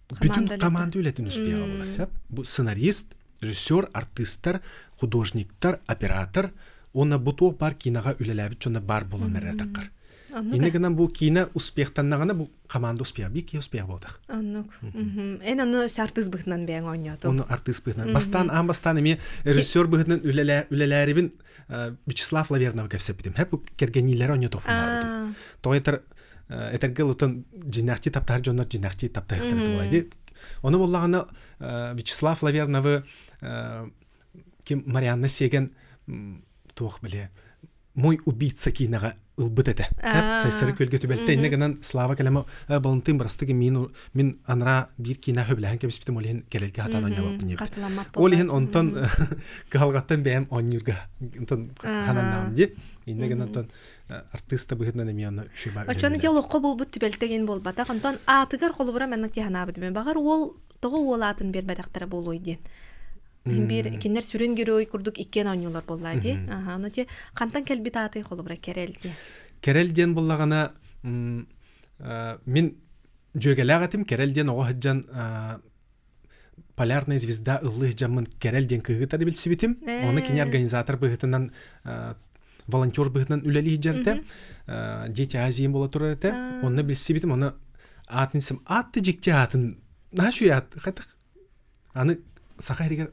бүтүн команда үлэтин успеха буолар. Бу сценарист, режиссер, артыыстар, художниктар, оператор уонна бу туох баар киинэҕэ үлэлээбит дьоно баар буолан эрэр таххар. Иннэ гынан бу киинэ успехтаннаҕына бу команда успеха, биир киһи успех буолтах. Оннук. Эн ону артыыс быһытынан бэйэҥ оонньоотуҥ. Ону артыыс быһытынан. Бастаан аан бастаан эмиэ режиссер быһытынан үлэлээрибин Вячеслав Лавернова кэпсэппитим. Хэп кэргэнниилэри оонньотохпун Тоҕо этэр этэргэ ылытан дьиннээхтии таптаһар дьоннор дьиннээхтии таптаһыахтара буолла дии. Ону буоллаҕына Вячеслав Лаверновы ким Марианна Сиэгэн туох биле мой убийца киинэҕэ ылбыт этэ. Сайсары күөлгэ түбэлтэ иннэ гынан Слава кэлэмо Балантын бырастыгы мин мин анараа биир киинэ хөбүлэһэн кэбиспитим ол иһин кэлэлгэ хатаан оонньообоппун диэбит. Ол иһин онтон кыһалҕаттан бэйэм оонньуурга онтон хананнаҕым дии. Иннэ гынан онтон артыыс да быһыытынан эмиэ онно үчүгэй Оччону дьэ олоххо буолбут түбэлтэ буолбатах. Онтон аатыгар холобура маннык тиһанаабытым. Баҕар уол тоҕо уол аатын биэрбэтэхтэрэ буолуой диэн. Биир кинилэр сүрүн герой курдук иккиэн оонньуулар буоллаа дии. Аха, ону те хантан кэлбит аатый холобура Кэрэл диэн. Кэрэл диэн буллаҕына мин дьүөгэлээх этим Кэрэл диэн оҕо сылдьан. Полярная звезда ыллыы дьаммын Кэрэл диэн кыыһы билсибитим. Оны кини организатор быһыытынан волонтер быһыытынан үлэлии дьэртэ. Дети Азии буола турар этэ. Онно билсибитим, оны аатын сим аатты дьикти аатын наһаа аат хатах аны саха эригэр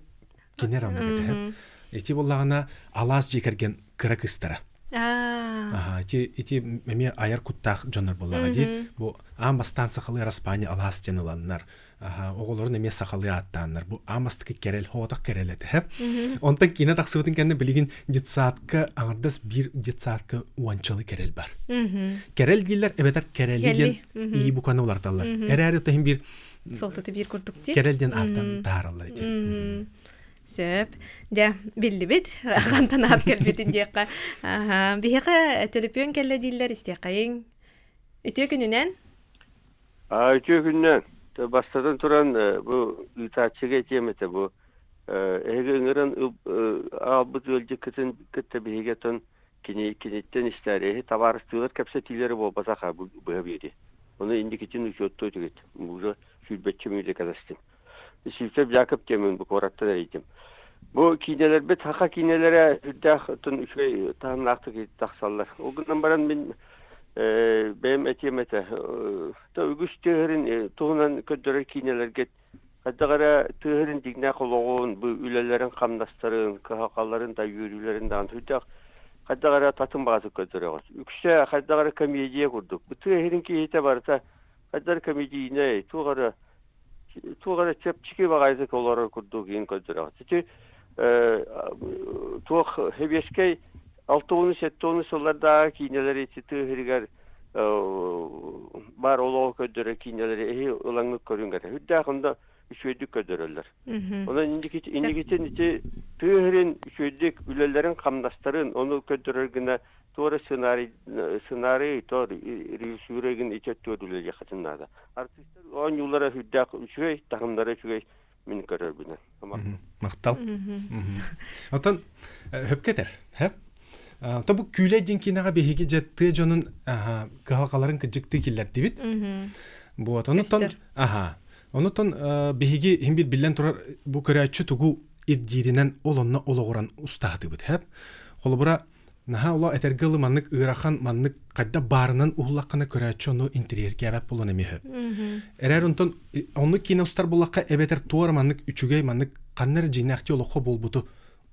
кинер онно кэтэһэ. Ити буоллаҕына алаас дьиэ кэргэн кыра кыстара. Аха, ити ити эмиэ айар куттаах дьоннор буоллаҕа дии. Бу аан бастаан сахалыы Араспаанньа алаас диэн ыланнар, оҕолорун эмиэ сахалыы ааттааннар. Бу аан бастакы кэрэл, хоотох кэрэл этэ. Онтон киинэ тахсыбытын кэннэ билигин детсадка аҥардас биир детсадка уончалы кэрэл бар. Кэрэл дииллэр эбэтэр кэрэли диэн ии буканы уларталлар. Эрээри тахин биир Суолтата биир курдук дии. Кэрэл диэн ааттан таһаараллар ити. Сөп. Дьэ, биллибит. Хантан аат кэлбитин диэххэ. Биһиэхэ төлөпүөн кэллэ дииллэр истиэхэйиҥ. Үтүө күнүнэн. Үтүө күнүнэн. Бастатан туран, бу ыытааччыга этиэм этэ бу эһиги ыҥыран аҕалбыт ыалдьыккытын кытта биһиги оттон кини киниттэн истээри эһи табаарыстыылар кэпсэтиилэрэ буолбатах быһа биэри. Ону инникитин учуоттуо этигит. Уже сүүрбэччэ мүнүүтэ кэлэстим. Сивцев Яков диэммин бу куораттан эрийдим. Бу киинэлэрбит саха киинэлэрэ сүрдээх оттон үчүгэй таһымнаахтык тахсаллар. Ол гынан баран мин бэйэм этиэм этэ, үгүс тыаһырын туһунан көрдөрөр киинэлэргэ хайдах эрэ тыаһырын дьиҥнээх олоҕун, бу үлэлэрин, хамнастарын, кыһалҕаларын да үөрүүлэрин даҕаны сүрдээх хайдах эрэ татым баҕатык көрдөрөҕүт. Үксэ хайдах эрэ комедия курдук. Бу тыа сирин киһитэ барыта хайдах эрэ комедийнай, туох эрэ чэпчэки баҕайытык олорор курдук иин көрдөрөҕүт. Ити туох сэбиэскэй 60-70 сыллардааҕы киинэлэри ити тыа сиригэр баар олоҕу көрдөрөр киинэлэри эһи ылаҥҥыт көрүҥ этэ. Үрдээх онно үчүгэйдик көрдөрөллөр. Онон инникитин ити тыа сирин үчүгэйдик үлэлэрин, хамнастарын ону көрдөрөр гына туора сценарий сценарий то режиссура гин ити өттүгэр үлэлиэххитин наада. Артыыстар оонньуулара үрдээх үчүгэй, таһымнара үчүгэй мин көрөрбүнэн. Махтал. Оттон хөпкө этэр. Хөп. То бу күүлэй диэн киинэҕэ биһиги дьэ тыа дьонун кыһалҕаларын кыдьыктыы киллэрдибит. Вот, онутон аха. Онутон биһиги хим бир биллэн турар бу көрөөччү тугу ирдииринэн ол онно олоҕуран устаатыбыт. Хөп. Холобура наһаа улаа этэргэ ылы маннык ыарахан маннык хайда баарынан уһуллаххына көрөөччү ону интэриэһиргээбэт буолуон эмиэ сөп. Эрээр онтон оннук киинэ устар буллахха эбэтэр туора маннык үчүгэй маннык ханна эрэ дьиҥнээхтии олоххо буолбуту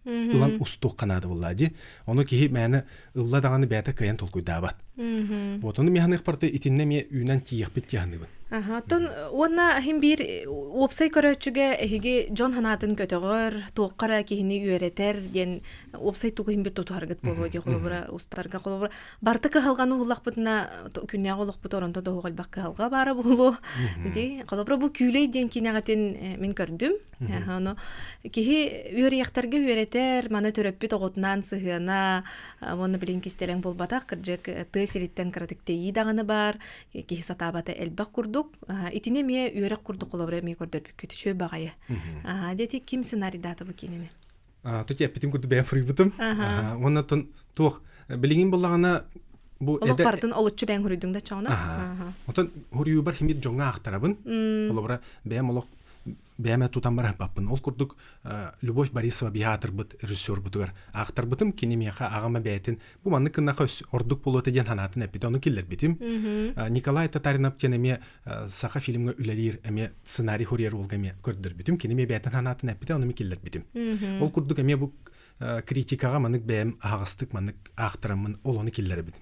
ылан устуохха наада буоллаа дии. Ону киһи мээнэ ылла даҕаны бэйэтэ кыайан толкуйдаабат. Вот ону миһаныахпар итиннэ эмиэ үүнэн тиийиэхпит дии саныыбын. Оттон уонна иһин биир уопсай көрөөччүгэ эһиги дьон санаатын көтөҕөр, туохха эрэ киһини үөрэтэр диэн уопсай тугу иһин бир тутуһаргыт буолуо дии холобура устарга холобура барыта кыһалҕаны уһуллахпытына күннээҕи олохпут оронто доһуох элбэх кыһалҕа баара буолуо дии холобура бу күүлэй диэн киинэҕитин мин көрдүм ону киһи үөрүйэхтэргэ үөрэтэр маны төрөппүт оҕотунаан сыһыана уонна билин кистэлэҥ буолбатах кырдьык тыа сириттэн кыратык тэйии даҕаны баар киһи сатаабата элбэх курдук итини эмиэ үөрэх курдук холобура эмиэ көрдөрбүккүт үчүгэй баҕайы дети ким сценарийдаата бу киинэни Тут эппитим курдук бэйэм суруйбутум. Уонна туох билигин буллаҕына бу Олох бартын олуччу бэйэҥ хуруйдуҥ да чоҕуна. Отон хуруйуубар химир дьоҥҥо аахтарабын. Холобура бэйэм олох бэйэм тутан бараппаппын. Ол курдук Любовь Борисова биһаатырбыт режиссербутугар аахтарбытым кини миэхэ аҕама бэйэтин бу маннык гыннаха ордук буолуо диэн санаатын эппитэ ону киллэрбитим. Николай Татаринов диэн эмиэ саха фильмҥа үлэлиир эмиэ сценарий хуруйар уолга эмиэ көрдөрбүтүм. Кини эмиэ бэйэтин санаатын эппитэ, ону эмиэ киллэрбитим. Ол курдук эмиэ бу критикаҕа маннык бэйэм аһаҕастык маннык аахтараммын ол ону киллэрэбин.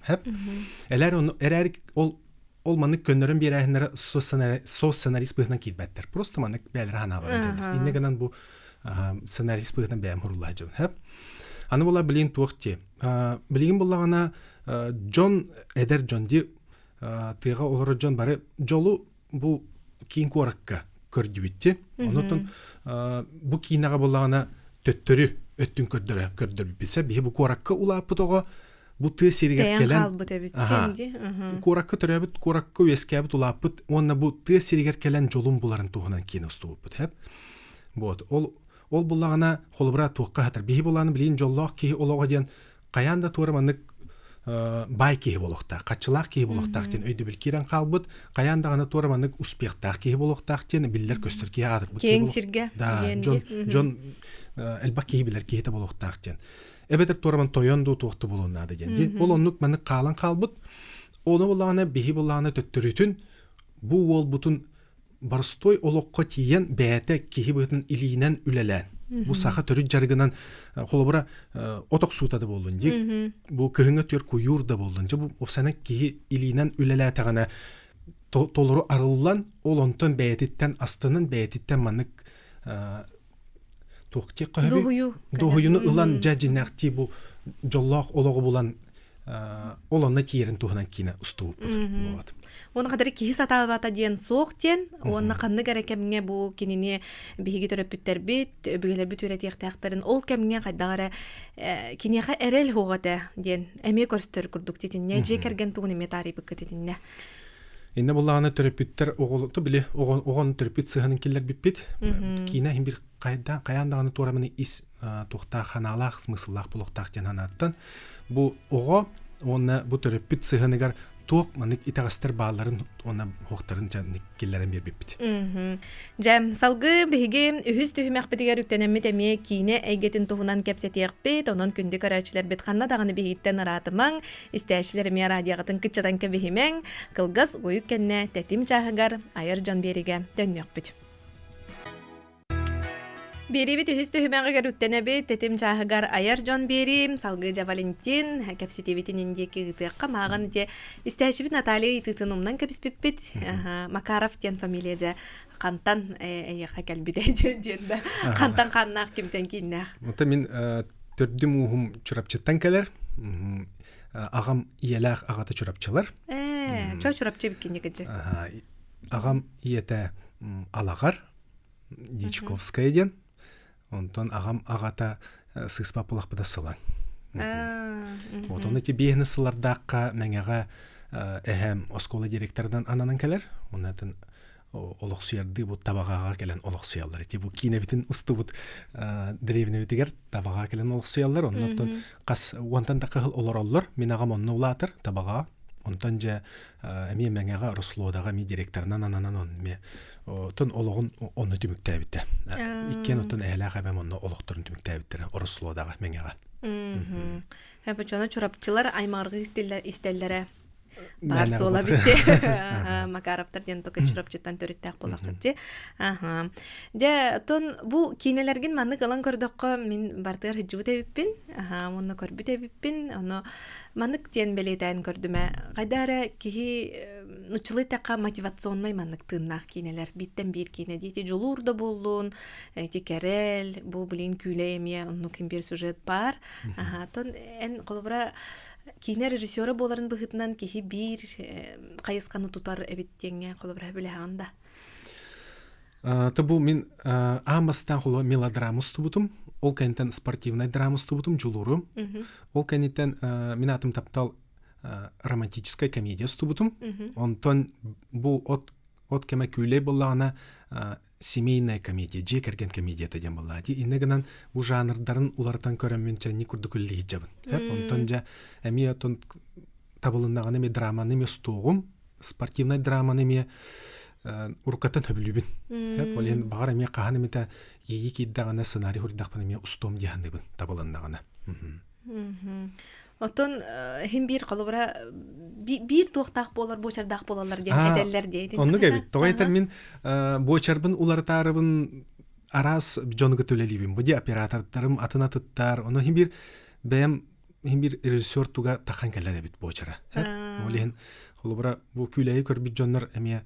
Элээр ону эрээри ол ол маннык көннөрөн биэрээһиннэрэ сценарист быһыытынан киирбэттэр. Просто маннык бэйэлэрэ санааларын этэллэр. Иннэ гынан бу сценарист быһыытынан бэйэм хуруллаһдьабын. Аны була билигин туох дии. Билигин буллаҕына дьон эдэр дьон дии тыаҕа олорор дьон бары дьолу бу киин куоракка көрдүбүттү. Онотон бу киинэҕэ буллаҕына төттөрү өттүн көрдөрө көрдөрбүт. Биһи бу куоракка улааппыт оҕо бу тыа сиригэр кэлэн куоракка төрөөбүт куоракка үөскээбит улааппыт уонна бу тыа сиригэр кэлэн дьолун буларын туһунан киинэ устубуппут. Вот ол ол буллаҕына холобура туохха хатар биһи булааны билигин дьоллоох киһи олоҕо диэн хайаан да туора маннык баай киһи буолуохтаах, хаччылаах киһи буолуохтаах диэн өйдөбүл киирэн хаалбыт. Хайаан даҕаны туора маннык успехтаах киһи буолуохтаах диэн биллэр көстөр киһи аатырбыт киэҥ сиргэ. Да, дьон дьон элбэх киһи билэр киһитэ буолуохтаах диэн. Эбэтэр туораман тойон дуу туохту буолуон наада диэн. Ол оннук маннык хаалан хаалбыт. Ону буллаҕына биһи буллаҕына төттөрүтүн бу уолбутун боростой олоххо тиийэн бэйэтэ киһи быһыытын илиинэн үлэлээн бу саха төрүт дьарыгынан холобура от охсуута да буоллун дии бу кыһыҥҥы түөр куйуур да буоллун дьэ бу опсана киһи илиинэн үлэлээтэҕинэ толору арыллан ол онтон бэйэтиттэн астынан бэйэтиттэн маннык туох дуһуйу дуһуйуну ылан дьэ дьиннээхтии бу дьоллоох олоҕу булан ол онно тиийэрин туһунан киинэ устубуппут. Вот. Уонна хатары киһи сатаабата диэн суох диэн, уонна ханнык эрэ кэмҥэ бу кинини биһиги төрөппүттэрбит, өбүгэлэрбит үөрэтиэхтээхтэрин ол кэмҥэ хайдах эрэ киниэхэ эрэл суох этэ диэн эмиэ көрстөр курдук титиннэ, дьиэ кэргэн тугун эмиэ таарыйбыккыт итиннэ. Иннэ буллаҕына төрөппүттэр оҕолото били оҕону төрөппүт сыһанын киллэрбиппит. Киинэ иһин бир хайдаан хайаан даҕаны туораманы ис туохтаах ханаалаах смысллаах булуохтаах диэн санааттан бу оҕо уонна бу төрөппүт сыһыаныгар туох маннык итэҕэстэр баалларын уонна хуохтарын киллэрэн биэрбиппит. Дьэ, салгыы биһиги үһүс түһүмэхпитигэр үктэнэммит эмиэ киинэ эйгэтин туһунан кэпсэтиэхпит. Онон күндү көрөөччүлэрбит ханна даҕаны биһигиттэн ыраатымаҥ, истээччилэр эмиэ радиоҕытын кыччатан кэбиһимэҥ. Кылгас уйук кэннэ тэтим чааһыгар айар дьон биэригэ төннүөхпүт. Биэриибит үһүс түһүмэҕигэр үктэнэбит, тэтим чааһыгар айар дьон биэриим, салгыы дьэ Валентин, кэпсэтиибитин индиэки ыытыахха мааҕын ити истээччибит Наталья ыйытыытын умнан кэбиспиппит. Макаров диэн фамилия дьэ хантан эйиэхэ кэлбитэ диэн да хантан хааннаах кимтэн кииннээх. Оттон мин төрдүм ууһум Чурапчыттан кэлэр. Аҕам ийэлээх аҕата Чурапчылар. Ээ, чо Чурапчы биккинники Аҕам ийэтэ Алаҕар, Дьячковская диэн. Онтон аҕам аҕата сыыспа пылахпыта сылан. Вот он эти биэһини сылардаахха Мэҥэҕэ эһэм оскуола директорынан ананан кэлэр. Оннатын олохсуйардыы бу табаҕаҕа кэлэн олохсуйаллар. Ити бу киинэбитин устубут древнебитигэр табаҕа кэлэн олохсуйаллар. Оннуттан хас уонтан да кыһыл олороллор. Мин аҕам онно улаатар табаҕа. Онтон дьэ эмиэ Мэҥэҕэ Рослодаҕа эмиэ директорынан ананан он эмиэ оттон олоҕун онно түмүктээбитэ. Иккиэн оттон эһэлээх эбэм онно олохторун түмүктээбиттэрэ Рослодаҕа Мэҥэҕэ. Чоно чурапчылар аймаҕыргыы истэллэрэ баар суола битти. Макаровтар диэн тока Чурапчыттан төрүттээх буолаххыт дии. Аха. Дьэ, оттон бу киинэлэргин маннык ылан көрдөххө, мин бартыгар сылдьыбыт эбиппин. Аха, уонна көрбүт эбиппин. Ону маннык диэн бэлиэтээн көрдүмэ. Хайда эрэ киһи нуччалыы эттэххэ мотивационнай маннык тыыннаах киинэлэр. Бииртэн биир киинэ дии. Ити дьулуур да буоллун, ити кэрэл, бу блин күүлэй эмиэ оннук биир сюжет баар. Аха, оттон эн холобура киинэ режиссера буоларын быһыытынан киһи биир хайысханы тутар эбит диэҥҥэ холобура билэҕин да. Бу мин аан бастаан холобура мелодрама устубутум. Ол кэнниттэн спортивнай драма устубутум дьулуурум. Ол кэнниттэн мин атым таптал романтическая комедия устубутум. Онтон бу от от кэмэ күүлэй буоллаҕына семейная комедия, дьиэ кэргэн комедията диэн буоллаҕа дии. Иннэ гынан бу жанрдарын уларытан көрөммүн чэ курдук үллиһиджабын. Онтон дьэ эмиэ отон табылыннаҕына эмиэ драманы эмиэ устуоҕум, спортивнай драманы эмиэ уруккаттан хөбүлүүбүн. Ол иһин баҕар эмиэ хаһан эмитэ иэйии киирдэҕинэ сценарий суруйдахпына эмиэ устуом дии саныыбын табылыннаҕына. Оттон иһин биир холобура биир туохтаах буолар буочардаах буолаллар диэн этэллэр диэтин. Оннук эбит. Тоҕо этэр мин буочарбын уларытаарыбын араас дьону кытта үлэлиибин. Бу дии оператордарым атын атыттар. Ону иһин биир бэйэм иһин биир режиссер туга тахан кэлэр эбит буочара. Ол иһин холобура бу күүлэйи көрбүт дьоннор эмиэ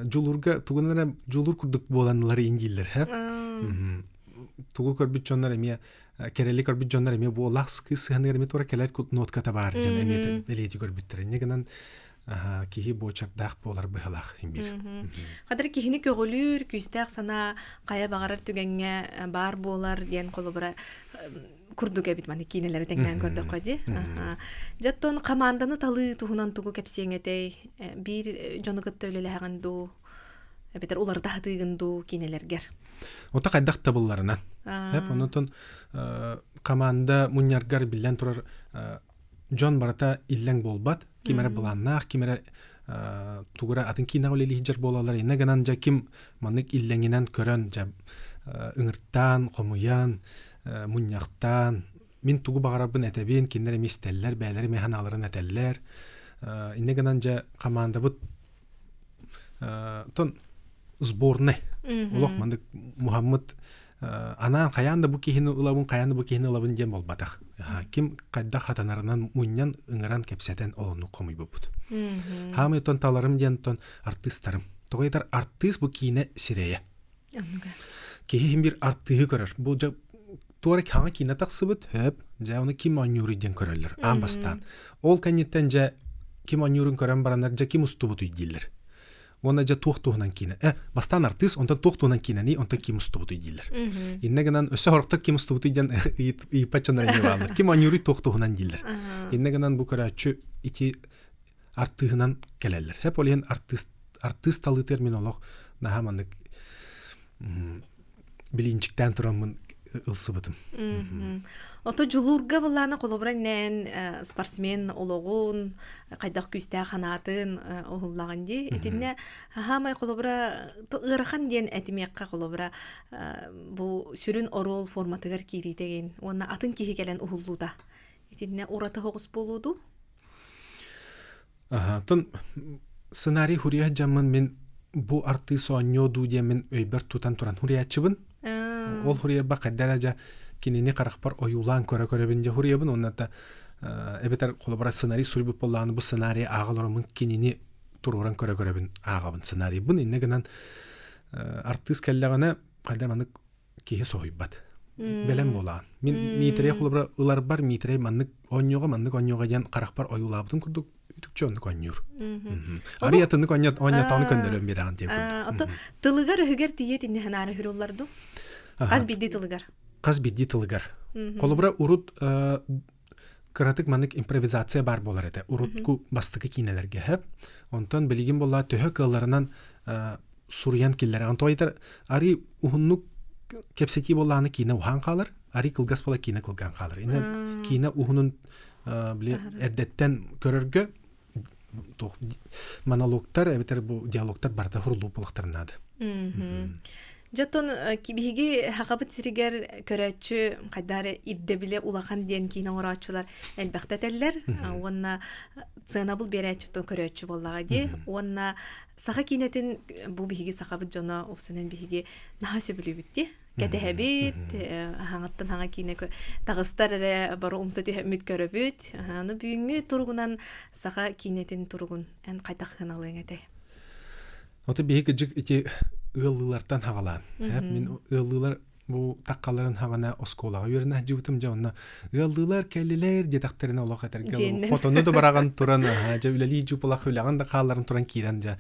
дьулуурга тугун эрэ дьулуур курдук буоланнылар иин дииллэр. Тугу көрбүт дьоннор эмиэ кэрэли көрбүт дьоннор эмиэ бу олах кыыс сыһаныгар эмиэ туора кэлэр нотката баар диэн эмиэ бэлиэти көрбүттэр. Инньэ гынан киһи буочардаах буолар быһалаах имбир. Хадыр киһини көҕүлүүр, күүстээх санаа хайа баҕарар түгэҥҥэ баар буолар диэн холобура курдук эбит маны киинэлэри тэҥнээн көрдөххө дии. Дьэ хамаанданы талыы туһунан тугу кэпсиэҥ этэй? Биир дьону кытта үлэлэһэҕин дуу? эбэтэр уларыта сатыыгын дуу киинэлэргэр? Ота хайдах табылларынан. Онотон команда мунньаргар биллэн турар дьон барыта иллэҥ буолбат. Ким эрэ былааннаах, ким эрэ тугура атын киинэҕэ үлэлиир буолаллар. Иннэ гынан дьэ ким маннык иллэҥинэн көрөн дьэ ыҥыртаан, хомуйан, мунньахтаан мин тугу баҕарарбын этэбин, кинилэр эмиэ истэллэр, бэйэлэрэ эмиэ санааларын этэллэр. Иннэ гынан дьэ хамаандабыт тон сборный олох маннык муһаммыт анаан хайаан да бу киһини ылабын, хайаан да бу киһини ылабын диэн буолбатах. Ким хайдах хатанарынан мунньан, ыҥыран, кэпсэтэн олоннук хомуйбуппут. Хаамай тон таларым диэн тон артыыстарым. Тоҕо этэр артыыс бу киинэ сирэйэ. Киһи иһин бир артыыһы көрөр. Бу дьэ туора хаҥа киинэ тахсыбыт, хөп, дьэ ону ким оонньууруй диэн көрөллөр аан бастаан. Ол кэнниттэн дьэ ким оонньуурун көрөн бараннар дьэ ким устубутуй дииллэр. Уонна дьэ туох туһунан киинэ. Э, бастаан артыыс, онтон туох туһунан киинэний, онтон ким устубутуй дииллэр. Иннэ гынан өссө сорохтор ким устубутуй диэн ыйыппат дьоннор эмиэ бааллар. Ким оонньууруй туох туһунан дииллэр. Иннэ гынан бу көрөөччү ити артыыһынан кэлэллэр. Хэп ол иһин артыыс артыыс талыытыгар мин олох наһаа маннык билиинчиктээн тураммын ылсыбытым. Ото дьулуурга былаана холобура нээн спортсмен олоҕун хайдах күүстээх ханаатын уһуллаҕын дии. Итиннэ хаамай холобура ыарахан диэн этимиэххэ холобура бу сүрүн оруол форматыгар киириитэгин уонна атын киһи кэлэн уһуллуута. Итиннэ ураты соҕус буолуо дуу? Оттон сценарий хуруйа дьаммын мин бу артыыс оонньуо дуу диэммин өйбөр тутан туран хуруйааччыбын. Ол хуруйарбар хайда эрэ дьэ кинини харахпар ойуулаан көрө-көрөбүн дьэ хуруйабын уонна да эбэтэр холобура сценарий суруйбут буоллаҕына бу сценарийы ааҕа олороммун кинини туруоран көрө-көрөбүн ааҕабын сценарийбын. Иннэ гынан артыыс кэллэҕинэ хайда маннык киһи соһуйбат. Бэлэм буолаан. Мин Миитэрэй холобура ыларбар Миитэрэй маннык оонньуоҕа, маннык оонньуоҕа диэн харахпар ойуулаабытым курдук үтүкчү оннук оонньуур. Арый атыннык оонньотоону көннөрөн биэрэҕин диэн курдук. Ото тылыгар өһүгэр тиийэ тиннэһэн аара хүруллар ду? Хас биирдии тылыгар. Хас биирдии тылыгар. Холобура урут кыратык маннык импровизация баар буолар этэ. Урутку бастакы киинэлэргэ хэп. Онтон билигин буолла төһө кыалларынан суруйан киллэрэҕин. Тоҕо арый уһуннук кэпсэтии буоллаҕына киинэ уһаан хаалар, арый кылгас буола киинэ кылгаан хаалар. Инэ киинэ уһунун били эрдэттэн көрөргө туох монологтар эбэтэр бу диалогтар барыта хурулуу буолуохтарын наада. Дьоттон биһиги хахабыт сиригэр көрөөччү хайдары ирдэбилэ улахан диэн киин оҥорооччулар элбэхтэ этэллэр уонна сыанабыл биэрээччи көрөөччү буоллаҕа дии уонна саха киинэтин бу биһиги сахабыт дьоно упсанан биһиги наһаа сөбүлүүбүт дии кэтэһэбит хаҥаттан хаҥа киинэ таҕыстар эрэ бары умса түһэммит көрөбүт аны бүгүҥҥү туругунан саха киинэтин туругун эн хайдах сыаналыаҥ этэй Ото биһи кыдьык ити ыаллыылартан хаҕалаан. Мин ыаллыылар бу таккаларын хаҕана оскуолаҕа үөрэнэ сылдьыбытым дьэ онно ыаллыылар кэллилэр диэтэхтэринэ олох этэргэ хотону да бараҕан туран дьэ үлэлии дьупалах үлэҕин да хаалларын туран киирэн дьэ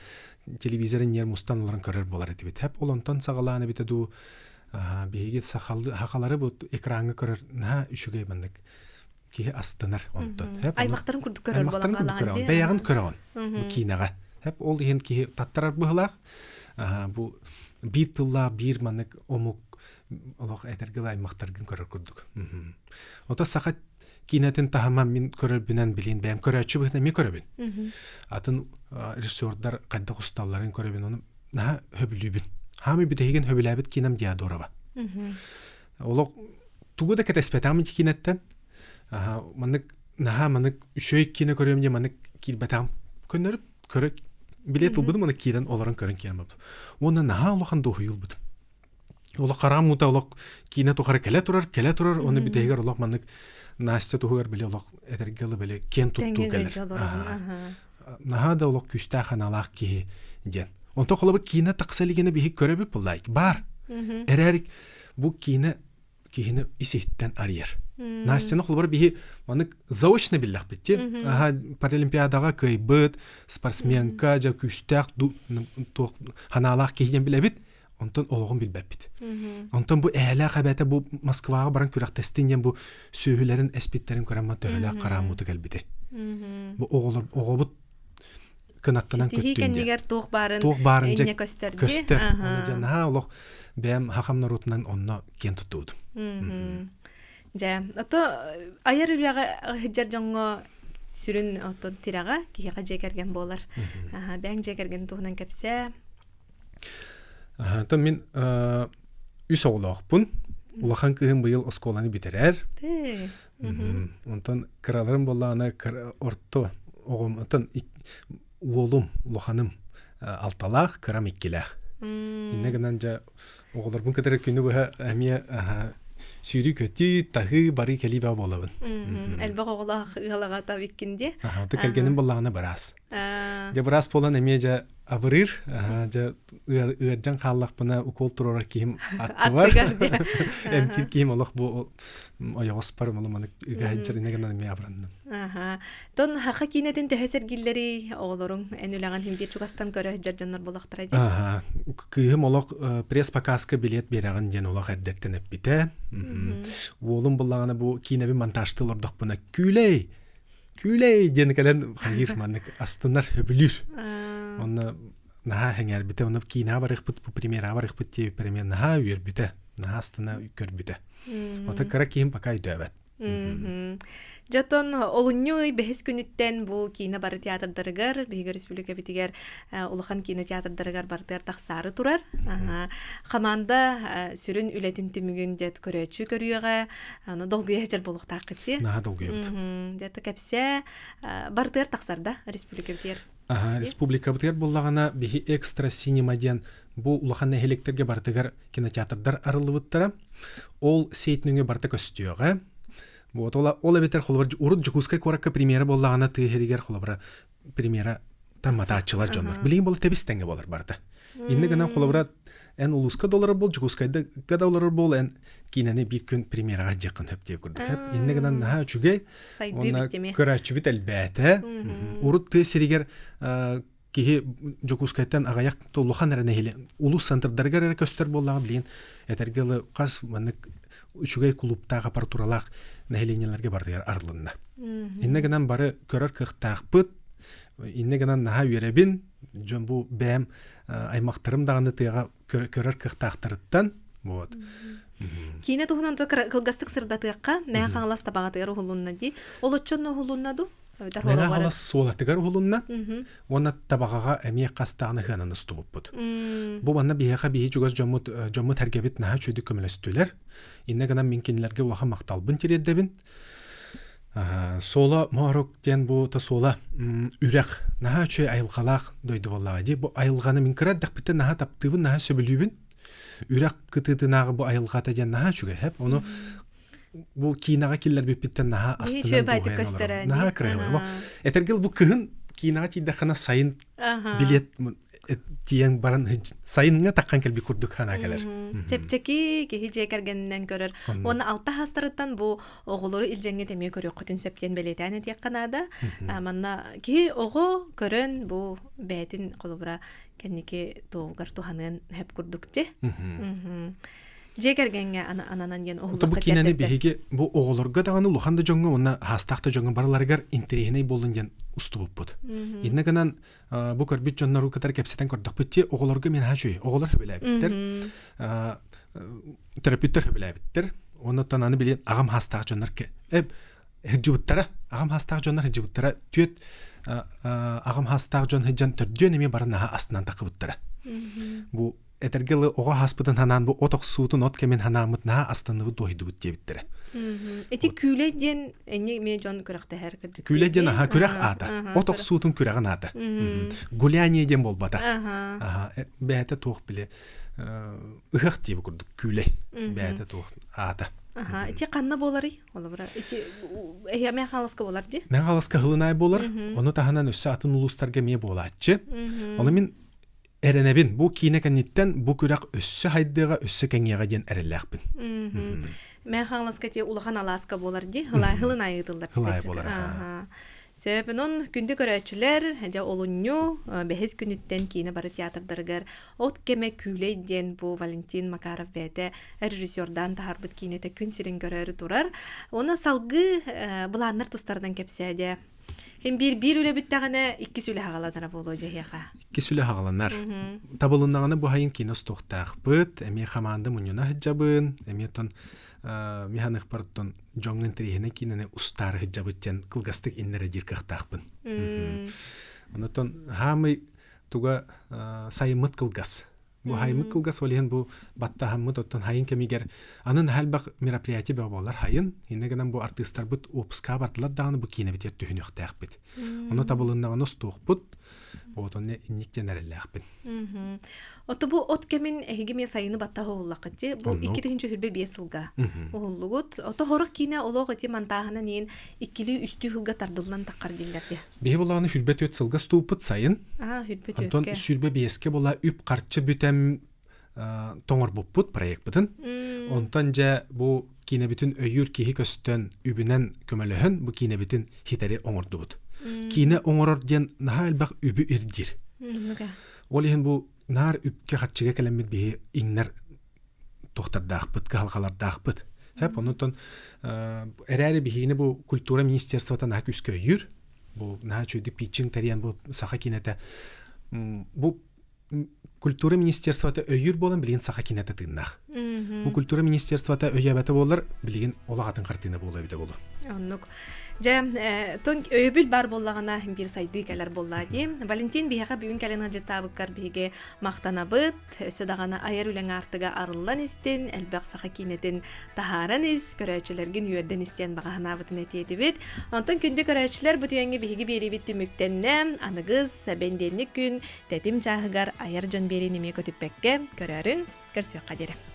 телевизорын ньиэр мустан олорон көрөр буолар этибит. Хэп ол онтон саҕалаан эбитэ дуу биһиги сахалары бу экраҥҥа көрөр наһаа үчүгэй маннык киһи астынар онтон. Аймахтарын курдук көрөр буолан хаалаҕын Бэйэҕин көрөҕүн бу киинэҕэ. Хэп ол иһин киһи таттарар быһылаах. Бу биир тыллаах биир маннык омук олох этэргэ аймахтаргын көрөр курдук. Ото саха киинэтин таһыма мин көрөрбүнэн билин бэйэм көрөөччү быһыытынан эмиэ көрөбүн. Атын режиссердар хайдах усталларын көрөбүн ону наһаа хөбүлүүбүн. Хаамый бүтэһигин хөбүлээбит киинэм Диадорова. Олох тугу да кэтэспэтэҕим ити киинэттэн. Маннык наһаа маннык үчүгэй киинэ көрүөм диэн маннык киирбэтэҕим. Көннөрүп көрө билет ылбытым уонна киирэн олорон көрөн киирэн барбытым. Уонна наһаа улахан дуоһуйуу ылбытым. Олох хараам уута олох киинэ тухары кэлэ турар, кэлэ турар, уонна бүтэһигэр олох маннык Настя туһугар били олох этэргэ дылы били киэн туттуу кэлэр. Наһаа да олох күүстээх аналаах киһи диэн. Онтон холобур киинэ тахса илигинэ биһи көрөбүт буллайк бар. Эрээри бу киинэ киһини ис-иһиттэн арыйар. Настяны холобур биһи маннык заочно биллэхпит ти. Аха паралимпиадаҕа кыайбыт, спортсменка, дьэ күүстээх туох ханаалаах киһи диэн билэбит. Онтон олоҕун билбэппит. Онтон бу ээлээх эбэтэ бу Москваҕа баран күрэхтэстин диэн бу сүөһүлэрин эспиттэрин көрөн ма төһөлөөх харааммыты кэлбитэ. Бу оҕолор оҕобут кынаттанан көттүн кэннигэр туох баарын туох баарын дьэ көстөр көстөр. Оны дьэ наһаа олох бэйэм хахам норуотунан онно киэн туттубутум. Дьэ, ото айар үлэҕэ сылдьар дьоҥҥо сүрүн оттон тирэҕэ киһиэхэ дьиэ кэргэн буолар. Бэйэҥ дьиэ кэргэн туһунан кэпсээ. Тон мин үс оҕолоохпун. Улахан кыыһым быйыл оскуоланы бүтэрэр. Онтон кыраларым буоллаҕына орто оҕом, оттон уолум, улаханым алталаах, кырам иккилээх. Иннэ гынан дьэ оҕолорбун кытары күнү быһа эмиэ сүүрүү-көтүү, таһыы, барыы кэлии баа буолабын. Элбэх оҕолоох ыал аҕата иккин дии. Аха, кэргэним буоллаҕына быраас. Дьэ быраас буолан эмиэ дьэ абырыыр. Дьэ ыардьан хааллахпына укол туруорар киһим аттыбар. Эмтиир киһим олох бу ойоҕоспор маны ыга сылдьар инэ гынан эмиэ абыранным. Аха. Тон хаха киинэтин төһө сэргиллэрий оҕолоруҥ эн үлэҕин химбиир чугастан көрө сылдьар дьоннор буолахтара дии. Аха. Кыыһым олох пресс-показка билет биэрэҕин диэн олох эрдэттэн эппитэ. Уолум буллаҕына бу киинэбин монтажтыы олордохпуна күүлэй күүлэй диэн кэлэн хайыыр маннык астынар сөбүлүүр. Онно наһаа сэҥээрбитэ, онно киинэҕэ барыахпыт, бу премьераҕа барыахпыт диэбиппэр эмиэ наһаа үөрбүтэ, наһаа астына көрбүтэ. Ото кыра киһим пока өйдөөбөт. Дьэ, оттон олунньу ый бэһис күнүттэн бу киинэ бары театрдарыгар, биһиги республикабитигэр улахан киинэ театрдарыгар барытыгар тахсаары турар. Хамаанда сүрүн үлэтин түмүгүн дьэ көрөөччү көрүөҕэ, аны долгуйа сылдьар буолуохтааххыт дии. Наһаа долгуйабыт. Дьэ, кэпсээ барытыгар тахсар да республикабытыгар? Республикабытыгар буллаҕына биһи экстра синема диэн бу улахан нэһилиэктэргэ барытыгар кинотеатрдар арыллыбыттара. Ол сеть нөҥүө барыта көстүөҕэ. Вот ол, ол эбэтэр холобур урут Дьокуускай куоракка премьера буоллаҕына тыа иһигэр холобура премьера тамматааччылар дьоннор. Билигин бол тэбис тэҥҥэ буолар барыта. Иннэ гынан холобура эн улууска да олорор буол, Дьокуускайга да олорор буол, эн киинэни биир күн премьераҕа дьиэххин хөп диэбит курдук. Иннэ гынан наһаа үчүгэй. Сайдыы биттими. Көрөөччүбүт элбээтэ. Урут тыа сиригэр киһи Дьокуускайтан аҕыйах улахан эрэ нэһилиэк улуус центрдарыгар эрэ көстөр буоллаҕа билигин этэргэ дылы хас маннык үчүгэй клубтаах аппаратуралаах нэһилиэнньэлэргэ барытыгар арылынна. Иннэ гынан бары көрөр кыахтаахпыт. Иннэ гынан наһаа үөрэбин. Дьон бу бэйэм аймахтарым даҕаны тыаҕа көрөр кыахтаахтарыттан вот. Киинэ туһунан кылгастык сырдатыахха, Мэҥэ Хаҥалас табаҕатыгар уһулунна дии. Ол оччонно уһулунна дуу? Мэҥэ Хаҥалас суолатыгар уһулунна уонна табаҕаҕа эмиэ хас даҕаны ыһыанан устубуппут. Бу манна биһиэхэ биһи чугас дьоммут дьоммут сэргэбит наһаа үчүгэйдик көмөлөстүлэр. Иннэ гынан мин кинилэргэ улахан махталбын тириэрдэбин. Суола Моорук диэн бу то суола үрэх наһаа үчүгэй айылҕалаах дойду буоллаҕа дии. Бу айылҕаны мин кыра эрдэхпиттэн наһаа таптыыбын, наһаа сөбүлүүбүн. Үрэх кытыытынааҕы бу айылҕата диэн наһаа үчүгэй хэп. Ону бу киинэҕэ киллэрбиппиттэн наһаа астынан дуоһуйан олоробун. Наһаа кыраһыабай. Этэргил бу кыһын киинэҕэ тиийдэххинэ сайын билет тиийэн баран сайыҥҥа таххан кэлбит курдук санаа кэлэр. Чэпчэки киһи дьиэ кэргэнинэн көрөр. Уонна алта хаастарыттан бу оҕолору илдьэҥҥит эмиэ көрүөххүтүн сөп диэн бэлиэтээн этиэххэ наада. Манна киһи оҕо көрөн бу бэйэтин холобура кэнники туоҕугар туһаныан сөп курдук дьи. Дьиэ кэргэҥҥэ ананан диэн уһуллахха Бу киинэни биһиги бу оҕолорго даҕаны улахан да дьоҥҥо уонна хаастаах да дьоҥҥо барыларыгар интэриэһинэй буоллун диэн устубуппут. Иннэ гынан бу көрбүт дьоннору кытары кэпсэтэн көрдөхпүт ти оҕолорго мен үчүгэй оҕолор сөбүлээбиттэр төрөппүттэр сөбүлээбиттэр оннуттан аны билин аҕам хаастаах дьоннор сылдьыбыттара аҕам хаастаах дьоннор сылдьыбыттара түөт аҕам хаастаах дьон сылдьан төрдүөн эмиэ бары наһаа астынан тахыбыттара бу этэргэ дылы оҕо ааспытын ханаан бу от охсуутун от кэмин ханааммыт наһаа астанныбыт дуоһуйдубут диэбиттэрэ. Ити күүлэй диэн энни эмиэ дьон күрэхтэһэр кырдьык. Күүлэй диэн аха күрэх аата. От охсуутун күрэҕин аата. Гуляние диэн буолбатах. Аха бэйэтэ туох биле ыһыах диэби курдук күүлэй бэйэтэ туох аата. Аха ити ханна буоларый? Олобура ити эһиэ Мэҥэ Хаҥаласка буолар дии? Мэҥэ Хаҥаласка Һылынай буолар. Ону таһынан өссө атын улуустарга эмиэ буолааччы. Ону мин Эрэнэбин, бу киинэ кэнниттэн бу күрэх өссө хайдыаҕа, өссө кэҥиэҕэ диэн эрэллээхпин. Мэҥэ Хаҥаласка ити улахан алааска буолар дии, хылын аайы ыытыллар. Хылаай буолар. Аха. Сөп, онон күндү көрөөччүлэр, дьэ олунньу бэһис күнүттэн киинэ бары театрдарыгар От кэмэ күүлэй диэн бу Валентин Макаров бэйэтэ режиссердаан таһаарбыт киинэтэ күн сирин көрөөрү турар. Уонна салгыы былааннар тустарынан кэпсээдэ. Хин биир биир үлэ бүттэҕинэ иккис үлэ хаҕаланара буолуо дьэһиэхэ. Иккис үлэ хаҕаланар. Табылыннаҕына бу хайын киинэ устуохтаахпыт, эмиэ хамаанда мунньуна сылдьабын, эмиэ тон механыхпар тон дьоҥҥо интэриэһинэй киинэни устаары сылдьабыт диэн кылгастык иннэрэ диир кыахтаахпын. Онотон хаамый туга сайыммыт кылгас. Бу хайыммыт кылгас ол иһин бу баттаһаммыт оттон хайын кэмигэр аны наһаа элбэх мероприятие бөҕө буолар хайын. Иннэ гынан бу артыыстарбыт уоппускаҕа бардылар даҕаны бу киинэбитигэр түһүнүөхтээхпит. Ону табылыннаҕына устуохпут. Вот онно инник диэн эрэллээхпин. Ото бу от кэмин эһиги эмиэ сайыны баттаһа уһуллаххыт дии. Бу 2025 сылга уһуллугут. Ото хорох киинэ олох ити монтааһынан иин иккилии үстүү сылга тардыллан таххар дииллэр дии. Биһи булааны 24 сылга стууппут сайын. Аа, 24 Онтон 25-кэ була үп-харчы бүтэн тоҥорбуппут проекпытын. Онтон дьэ бу киинэбитин өйүүр киһи көстөн үбүнэн көмөлөһөн бу киинэбитин хитэри оҥордубут. Киинэ оҥорор диэн наһаа элбэх үбү ирдиир. Ол иһин бу наар үпкэ-харчыга кэлэммит биһи иҥнэр туохтардаахпыт, кыһалҕалардаахпыт. Хэп, оннуттан эрээри биһигини бу культура министерствота наһаа күүскэ өйүүр. Бу наһаа үчүгэйдик питчинг тэрийэн бу саха киинэтэ бу культура министерствота өйүүр буолан билигин саха киинэтэ тыыннаах. Бу культура министерствота өйөөбөтө буоллар билигин олох атын хартыына буолуо эбитэ буолуо. Оннук. Дьэ, тон өйөбүл бар буоллаҕына биир сайдыы кэлэр буоллаа дии. Валентин биһиэхэ бүгүн кэлэн ыалдьыттаабыккар биһиги махтанабыт. Өссө даҕаны айар үлэҥ аартыга арыллан истин, элбэх саха киинэтин таһааран ис, көрөөччүлэргин үөрдэн истиэн баҕа санаабытын этиэтибит. Онтон күндү көрөөччүлэр, бу түгэҥҥэ биһиги биэриибит түмүктэннэ. Аныгыс, бэндиэнник күн тэтим чааһыгар айар дьон биэриини эмиэ көтүппэккэ көрөөрүҥ, көрсүөххэ диэри.